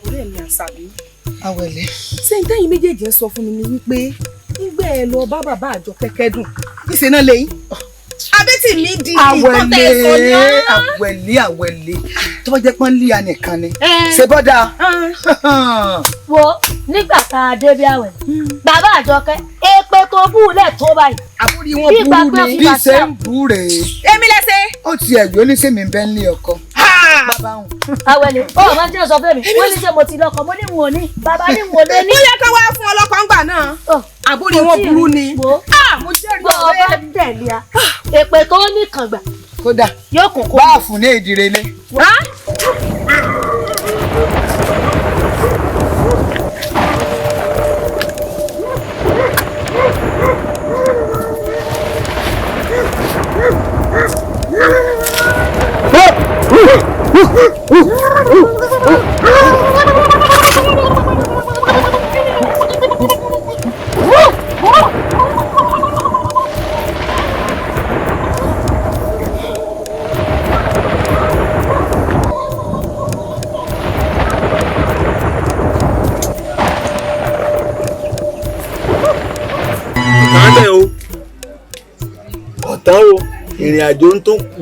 Ọ̀rẹ́ mi Àṣàbí. Awẹ̀lẹ̀. Ṣé n tẹ́yìn méjèèjì ń sọ fún mi ni wípé ńgbẹ́ ẹ lọ bá bàbá àjọ kẹ́kẹ́ dùn níṣẹ́ náà lẹ́yìn. Abẹ́tì mi di nǹkan tẹ́ ẹ sọ ní. Awẹ̀lẹ̀ Awẹ̀lẹ̀ tó bá jẹ́ pọ́n lé anìkan ni. Ṣé bọ́dà? Wo nígbà tá a dé bí àwẹ̀ bàbá Àjọkẹ́ èpè tó bú lẹ̀ tó báyìí. Àbúrí wọn burú ni bí ṣe ń bú rèé. Èmi lẹ́sẹ̀. Ó ti ẹ̀gbẹ́ oníṣẹ́ mi bẹ́ẹ̀ ń lé ọkọ. Awẹ́lẹ̀ ó máa ń jẹ́ sọ fún mi wọ́n ní ṣé mo ti lọ́kọ mo ní n ò ní bàbá ní n ò lé ní. Ó yẹ ká wá fún ọlọ́kọ ńgbà náà. Àbúrò wọn burú ni. Mo jẹ́rìí bọ́ ọ bá tẹ̀lé a èpè tó ní kàngbà. Kódà yóò kún kó. Báàfù ní ìdírelé. Ọ̀tán o, ọ̀tán o, ìrìn àjò ń tó kù.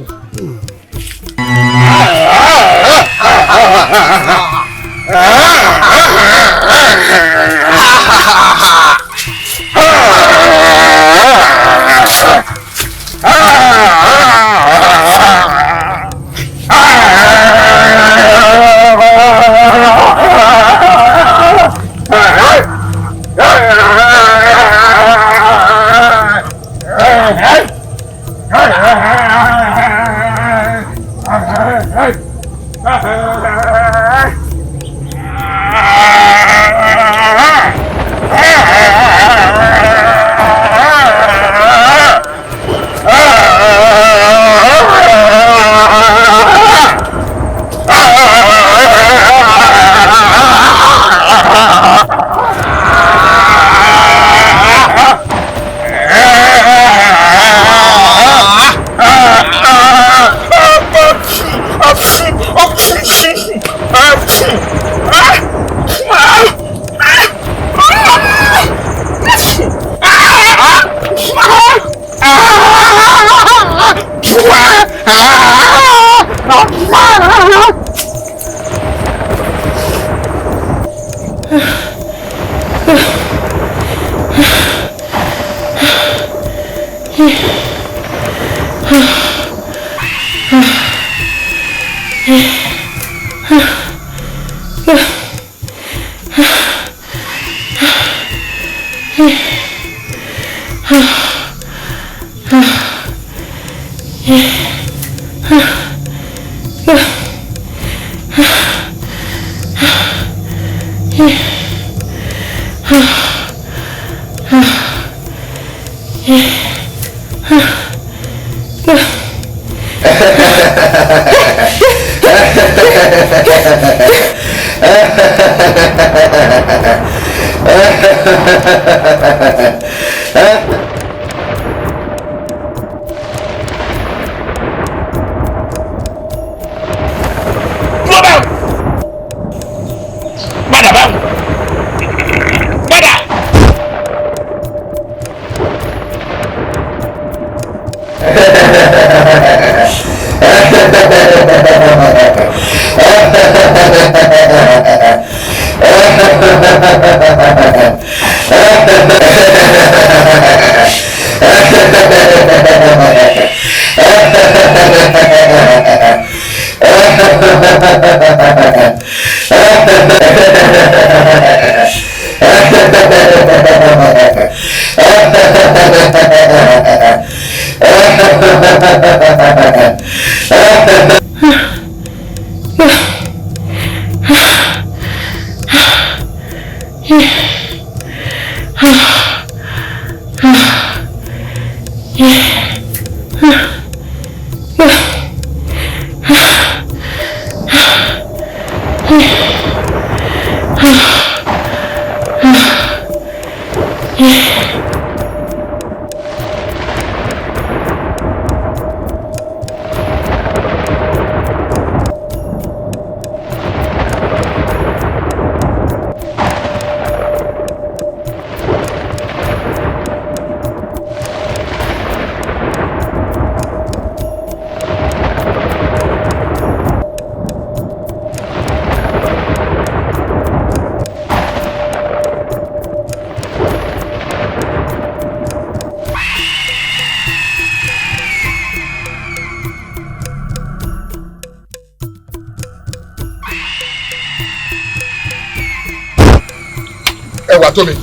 Ẹwà tó mi.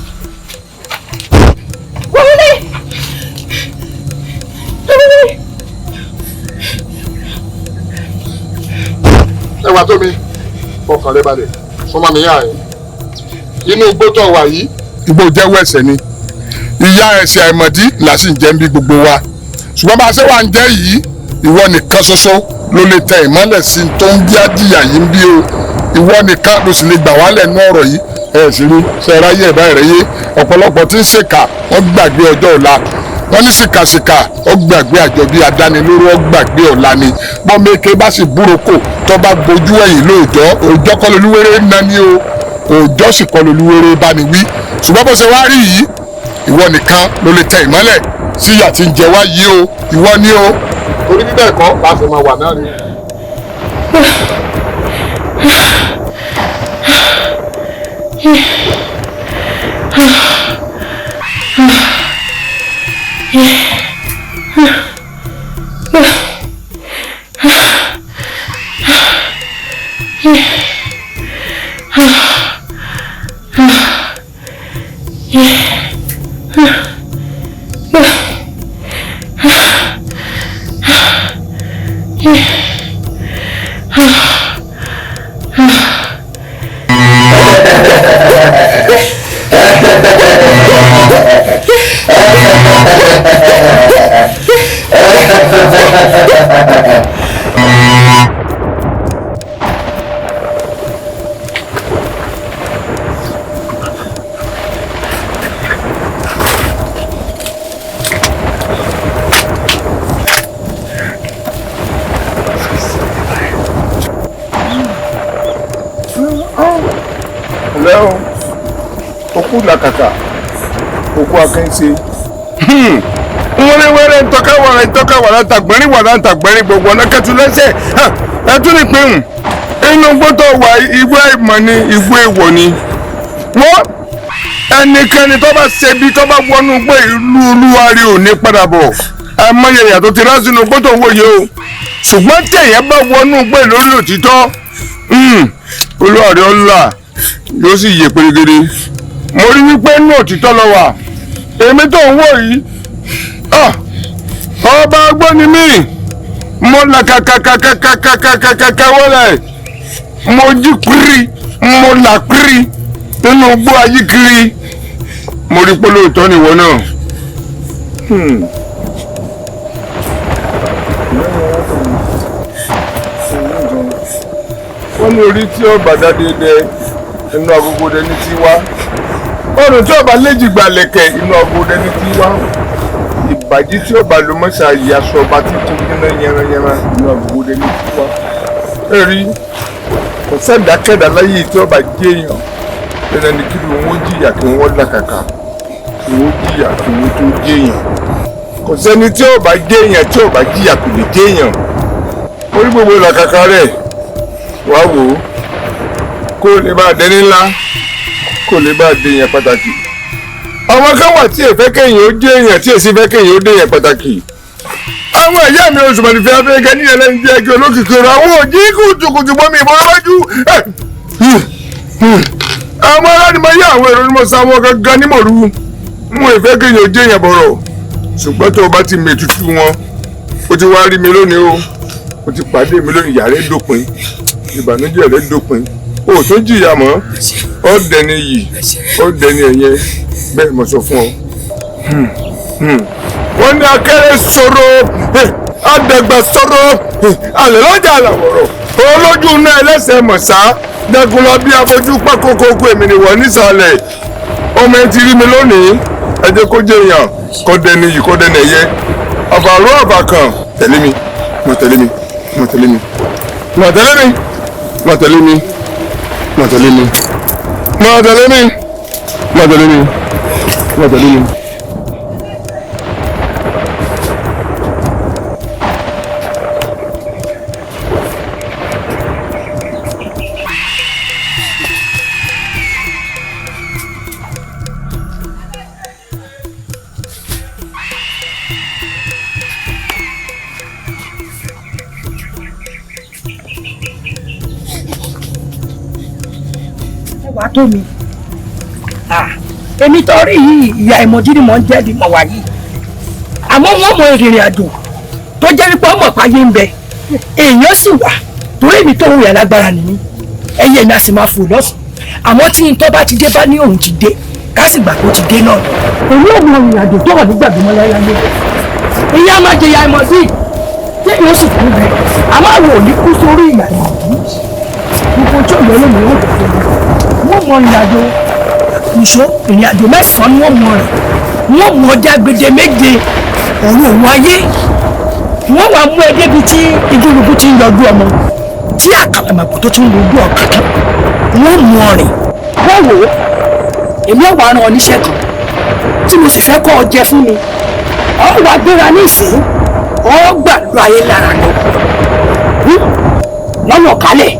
Ẹwà tó mi, fọkàn rẹ balẹ̀, sọmọ mi yá ẹ. Inú igbó tó wà yìí, igbó jẹ́wọ́ ẹ̀ṣẹ̀ ni. Ìyà ẹ̀ṣẹ̀ àìmọ̀dí là sì ń jẹ́ ń bí gbogbo wa. Ṣùgbọ́n bá a ṣe wà ń jẹ́ yìí, ìwọ nìkan ṣoṣo ló lè tẹ ìmọ́lẹ̀ sí tó ń bí àjìyà yìí ń bí o. Ìwọ nìkan ló sì lè gbà wálẹ̀ nú ọ̀rọ̀ yìí. Ẹ sì rí ṣe ráyè ẹ̀bá rẹ̀ yé ọ̀pọ̀lọpọ̀ tí ń ṣèkà wọ́n gbàgbé ọjọ́ ọ̀la. Wọ́n ní ṣìkàṣìkà ó gbàgbé àjọbí adánilóró ó gbàgbé ọ̀la ni. Bọ́mẹ́kẹ́ bá sì búrokò tó bá gbojú ẹ̀yìn lóòjọ́, òòjọ́ kọ́ lolúwéré ń nání o, òòjọ́ sì kọ́ lolúwéré bá ní wí. Ṣùgbọ́n bó ṣe wá rí yìí, ìwọ nìkan ló lè tẹ ìmọ́lẹ̀ sí ìyà tí ń jẹ wá yìí o, ìwọ ni o. Torí bíbẹ̀ kọ́ láti máa wà náà ni. Làkàkà òkú akẹ́ńṣe. Wẹ́rẹ́wẹ́rẹ́ ntọ́ka wàrà ntọ́ka wàrà ntàgbẹ́rín wàrà ntàgbẹ́rín gbogbo ọ̀nà kẹtù lẹ́sẹ̀ ẹtú ní pín inú gbọ́tọ̀ wà igbó ìmọ̀ ni igbó èèwọ̀ ni. Wọ́n ẹnikẹ́ni tó bá ṣebi tó bá wọnú gbé ìlú olúwarí ò ní padà bọ̀. Àmọ́yẹ ìyàtọ̀ ti rá sínú gbọ́tọ̀ wòye o. Ṣùgbọ́n tẹ̀yẹ́ bá wọnú gbé lórí òtítọ́ olúwarí ọ̀la yóò sì yè pérégede. Mo rí wípé inú òtítọ́ lọ wà. Èmi tó ń wò yìí, ọba agbó ni mí. Mo là kàkàkàkàkàkàkàkà wọlé. Mo jí kiri, mo là kiri nínú igbó ayé kiri. Mo rí pé lóòótọ́ nìwọ náà. Wọ́n ní orí tí ọba dáadé dẹ inú agogo dẹ ní tiwa. Ọrùn tí ọba léjì gbalẹ̀kẹ̀ inú agogo dẹ ní tiwa. Ìbàjí tí ọba ló mọ́ṣá ìyàsọ ọba tí tó gbóná yẹranyẹran inú agogo dẹ ní tiwa. Ẹ rí, kò sẹ́dákẹ́dá láyé tí ọba jẹ́ èèyàn. Dandan ni kí wọ́n jìyà kí wọ́n làkàkà, kí wọ́n jìyà kí wọ́n tó jẹ́ èèyàn. Kò sẹ́ni tí ọba jẹ́ èèyàn tí ọba jìyà kò lè jẹ́ èèyàn. Orí gbogbo làkàkà rẹ̀ wá wò ó, kó lè bá dẹni ńlá, kó lè bá dé èèyàn pàtàkì. Àwọn kan wà tí èfẹ́ kéèyàn ó dé èèyàn tí èsì fẹ́ kéèyàn ó dé èèyàn pàtàkì. Àwọn ẹ̀yà mi oṣù mọ̀lẹ́fẹ́ afẹ́kẹ́ ní ẹlẹ́ni jẹ́ kí olókìkí rẹ̀ àwọn òjì kùtùkùtù bọ́mi ìbọn lọ́jú. Àwọn ará ni mo yá àwọn èrò ni mo sa wọn gangan ní mòru. Mo ìfẹ́ kéèyàn ó dé èèyàn bọ̀rọ̀. Ṣùgbọ́n tó o bá ti mètùtù wọn, o ti wá rí mi lónìí o, o ti pàdé mi lónìí, ìyà rẹ dópin, ìbànújẹ́ rẹ dópin, o ò tún jìyà mọ́, ó dẹni yìí, ó dẹni ẹ̀yẹ, bẹ́ẹ̀ mo sọ fún ọ. Wọ́n ní akẹ́rẹ́ sọ̀rọ̀, àdàgbà sọ̀rọ̀, àlẹ́ lọ́jà àlàwọ̀rọ̀, olójú náà ẹlẹ́sẹ̀ mọ̀sá, dẹ́kunlọ bí abojú pákókókó èmi nìwọ̀ nísàlẹ̀. Ọmọ ẹ ti rí mi lónìí, ẹ jẹ́ kó jẹ́ èèyàn, kó dẹni yìí, kó dẹni ẹ̀yẹ. Àbàrò àbàkàn, tẹ̀lé mi, mo tẹ̀lé mi, mo tẹ̀lé mi, mo tẹ̀lé mi, mo tẹ̀lé mi, mo tẹ̀lé mi, mo tẹ̀lé mi, mo tẹ̀lé mi, mo tẹ̀lé mi. Wàá tó mi. Èmi torí yìí ìyá ìmọ̀jú ni mò ń jẹ́ bí mo wà yìí. Àmọ́ wọ́n mọ ìrìnrìn àjò tó jẹ́ wípé ọmọ pàyé ń bẹ. Èèyàn sì wà torí èmi tó ń rìn alágbára nìyí. Ẹyẹ mi a sì máa fò lọ́sàn. Àmọ́ tí n tó bá ti dé bá ní òun ti dé, ká sì gbà kó ti dé náà. Èmi ò mọ ìrìn àjò tó wà nígbàgbé mọ́ láyé. Ìyá máa jẹ ìyá ìmọ̀jú yìí. Tẹ́yìn ó sì kú bẹ́ẹ̀. Àmọ́ àwọn ò ní kú sórí ìyá ìmọ̀jú. Gbogbo ojú ọ̀yọ́ lómi ó dọ̀ fún mi. Wọ́n mọ ìrìn àjò ìṣó ìrìn àjò mẹ́sàn-án ni wọ́n mọ rẹ̀. Wọ́n mọ ọjà gbèdé méje ọ̀run òun ayé. Wọ́n wàá mú ẹ débi tí igúnnugún ti ń yọjú ọmọ tí àkàlàmàgbò tó ti ń rojú ọ̀kàkà. Wọ́n mú ọ rìn. Wọ́n wò ó, èmi ò wá rán ọ níṣẹ́ kan tí mo sì fẹ́ kọ́ ọ jẹ fún mi. Ọ wàá gbéra ní ìsín, ọ gbàdúrà ayé lára lọ. Lọ́nà kálẹ̀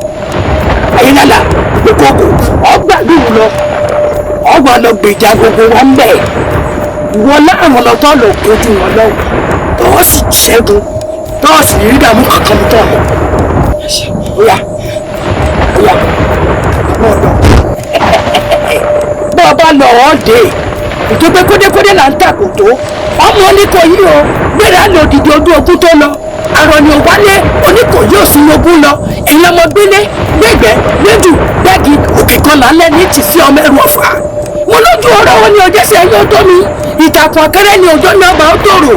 ayélujára ìkókò ọgbà lóru lọ ọgbà lọ gbèjà gbogbo wa ń bẹ ìwọ láàrùn lọtọ lọ kojú wọn lọ tọwọ sì ṣẹ́gun tọwọ sì rí dààmú kankan tó lọ óyá óyá mọ lọ bọ́ ọ bá lọ ọ́ dé ètò pé kódékódé là ń tàkò tó ọmọ oníkòyí o gbéra lò dìde ojú ogun tó lọ àrọ̀ ni ò wálé oníkòyí ò sí ogún lọ ẹ̀yin ọmọ gbélé gbẹ̀gbẹ́ gbẹ́jù gbẹ́gi òkè kan là ń lẹ́ ní tì sí ọmọ ẹrù ọ̀fà mo lójú ọ̀rọ̀ wọn ni ọjọ́ sí ẹyọ tó mi ìtàkùn akẹ́rẹ́ ni ọjọ́ ní ọba ó tòrò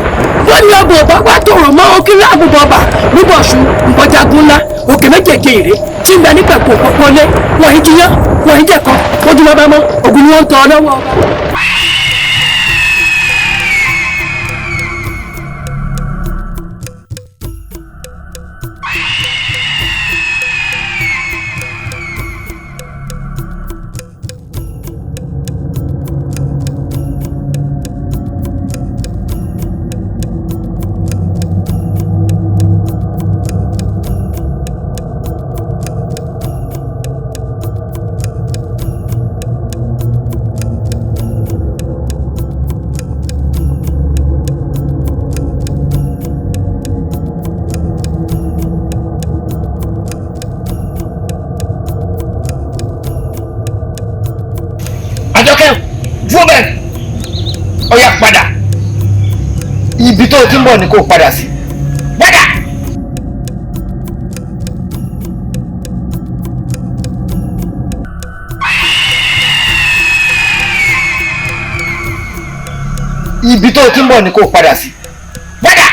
wọ́n ní ọba ọba wá tòrò mọ́ òkèrè àgùnbọ̀ ọba níbọ̀ṣù nbọ̀jagun ńlá òkè méjèèjì èrè tí ń bẹ ní pẹ̀kú òpópónlé wọ́n yìí jiyán wọ́n yìí jẹ̀kọ́ ojúmọ́ bá mọ́ ògùn ni wọ́n ń tọ́ ọ lọ́wọ́ ọba. Àjọkẹ́ dúró bẹ́ẹ̀ ó yá padà ibi tó o ti ń bọ̀ ni kó o padà sí padà. Ibi tó o ti ń bọ̀ ni kó o padà sí padà.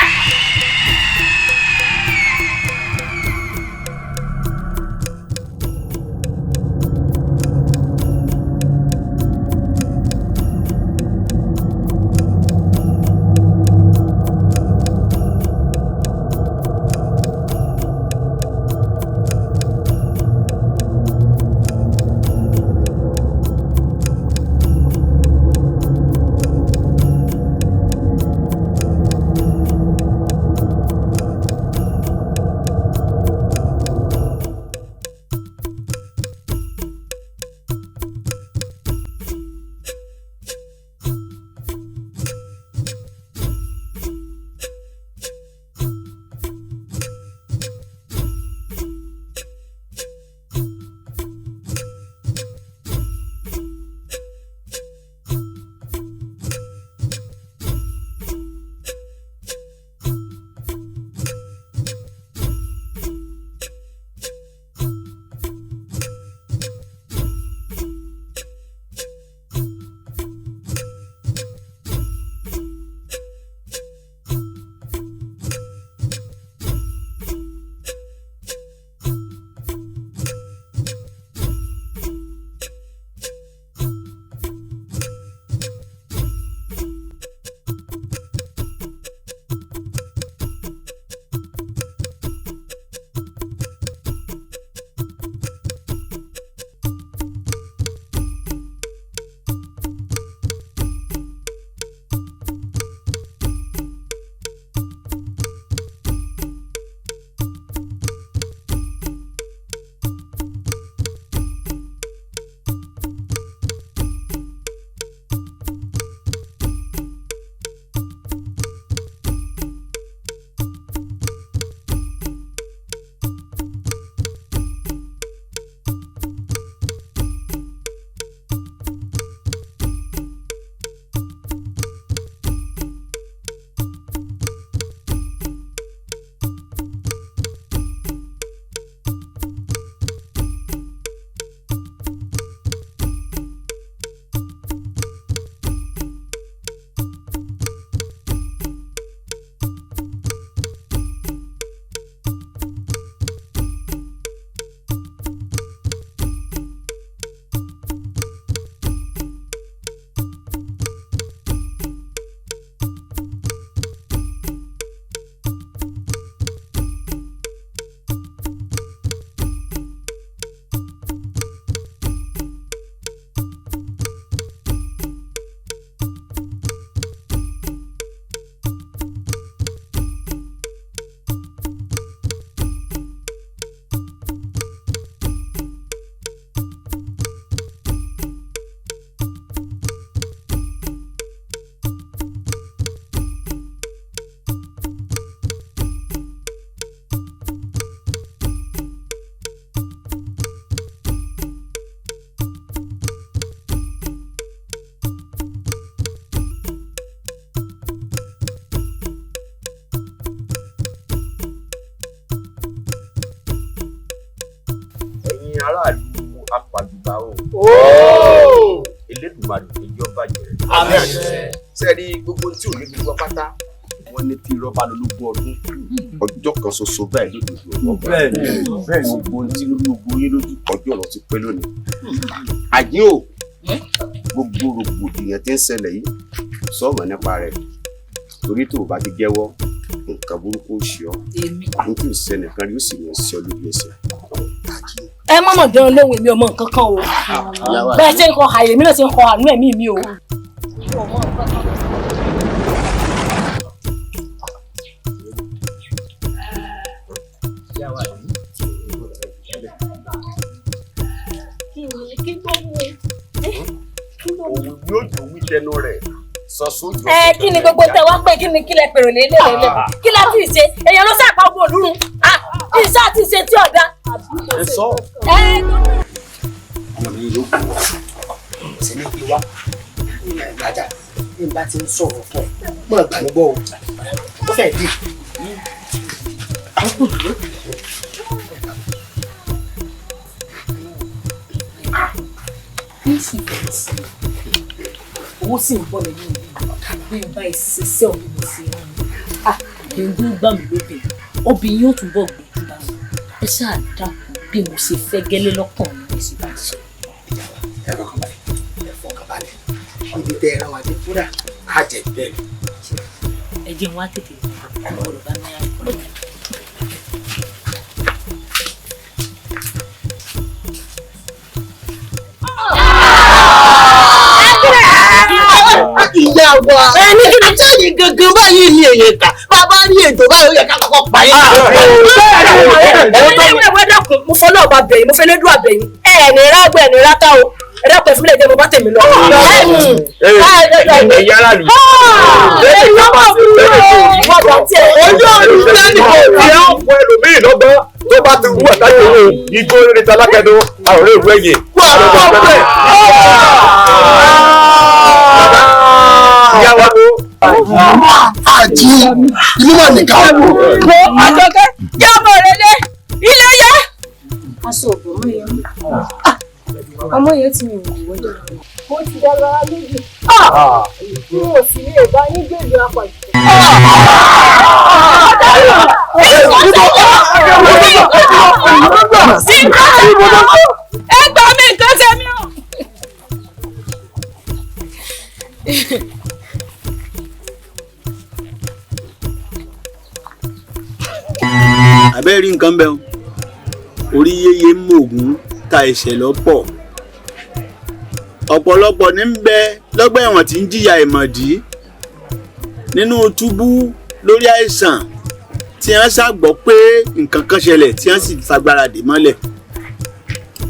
Elédùmarè ní yọ bàjẹ́. Sẹ́ẹ̀rí gbogbo tí ò ní gbogbo pátá wọ́n ní tí irọ́ bá lọ lógún ọdún ọjọ́ kan ṣoṣo báyìí lódodo ọgbà. Bẹ́ẹ̀ni gbogbo tí lórí ogun yín lójú ọjọ́ ọ̀rọ̀ ti pé lónìí. Àjín o, gbogbo rògbòdìyàn tí ń ṣẹlẹ̀ yìí sọ̀rọ̀ nípa rẹ̀ torí tó o bá ti jẹ́wọ́ nǹkan burúkú ó ṣe ọ́ n tí ò sẹ́nìkan rí ó sì ní ṣe ọ́ lójú ẹsẹ̀. Ẹ má mọ̀ dán lóhùn, èmi ò mọ nǹkan kan o. Bẹ́ẹ̀ ṣe ń kọ àyè mi náà ṣe ń kọ àánú ẹ̀mí mi o. Òun yóò jò wí tẹnu rẹ̀ sọ sójú. Ẹ kí ni gbogbo tẹ wá pé kí ni kí lẹ pèrò lé lé lé kí la ti ṣe èèyàn ló sàpá ogun òlúrun iṣẹ́ àti ṣe tí ọ̀dà. Ẹ sọ. Ẹ ọmọ mi yóò kú wa ṣe ní kí wá ìgbàjà bí n bá ti ń sọ̀rọ̀ fún ẹ mọ̀ gbà mí gbọ́ o ó fẹ́ dì. Owó sì ń bọ̀ lẹ́yìn ìlú bí n bá ìṣiṣẹ́ òun mi sí i gbẹ̀ngbẹ̀ gbà mí lóde obìnrin yóò túbọ̀ gbójú bá mi ẹ ṣáà dákun bí mo ṣe fẹ́ gẹ́lẹ́ lọ́kàn mi ní ṣe bá ṣe. Ẹ fọkàn balẹ̀, ẹ fọkàn balẹ̀, ibi tẹ ẹ rán wa dé kódà á jẹ bẹ́ẹ̀. Ẹ jẹ́ n wá tètè ọmọ Yorùbá ní àìkú. Ìyá wa sẹ́yìn gangan báyìí ní èyàn kà bàbá rí ètò báyìí ó yẹ ká kọ́kọ́ pa yín. Ẹ dákun, mo fọlọ́ ọba bẹ̀yìn, mo fẹ́ lédùn àbẹ̀yìn ẹ ní rágbó ẹ ní ráká o, ẹ dákun ẹ fúnlẹ̀ jẹ́ mo bá tèmi lọ. Ẹ̀yà aráàlú. Ojú ọdún lẹ́nu kò tí a ń fọ ẹlòmíì lọ́gbọ́n tó bá ti wú àtàkì owó igbó rere ta lákẹ́dọ̀ àròlé ìlú ẹ̀yẹ. Ìyá wa wo. Àjí inú mà nìkan. Wo Àjọkẹ́, jẹ́ ọmọ rẹ dé ilé yá. Aṣọ òbò mọ yẹn ọmọ yẹn ti wù wọ́n jọ. Mo ti dára lójú. N ò sì lè bá yín gbèlú apàjù. Ẹ gbà mí, nǹkan ṣe mí o. Àbẹ́ rí nǹkan bẹ́ẹ̀ o, orí yéye ń mògùn ta ẹ̀ṣẹ̀ lọ́pọ̀, ọ̀pọ̀lọpọ̀ ní ń bẹ lọ́gbà ẹ̀wọ̀n tí ń jìyà ìmọ̀dí nínú túbú lórí àìsàn tí wọ́n ṣàgbọ́ pé nǹkan kan ṣẹlẹ̀ tí wọ́n sì fagbára dè mọ́lẹ̀.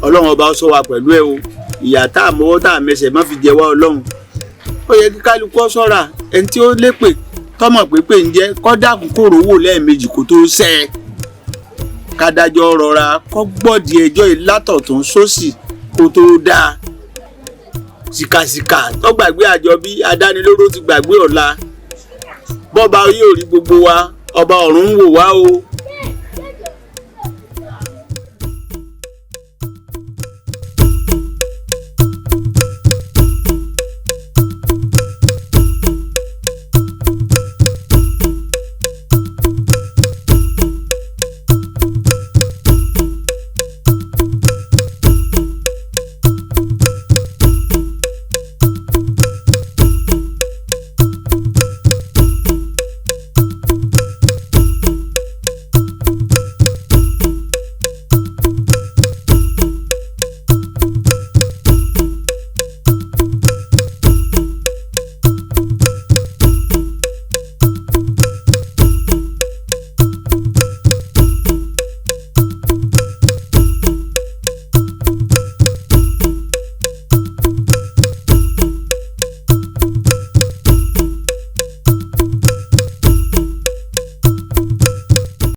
Ọlọ́run ọba sọ wa pẹ̀lú ẹ o, ìyà tá a mọ́wọ́ tá a mẹsẹ̀ má fi jẹ wá. Ọlọ́run ó yẹ kí kálukú ó ṣọ́ra, ẹni tí ó lépè tọmọ pépè ń jẹ́ kó dákun kó rówó lẹ́ẹ̀mejì kó tó ṣẹ́ ẹ, kádájọ́ rọra kó gbọ́dì ẹjọ́ yìí látọ̀tún sósì kó tó dáa. Sìkàsìkà tó gbàgbé àjọbí adánilóró ti gbàgbé ọ̀la. Bọ́ba yóò rí gbogbo wa, ọba ọ̀run ń wò wá o.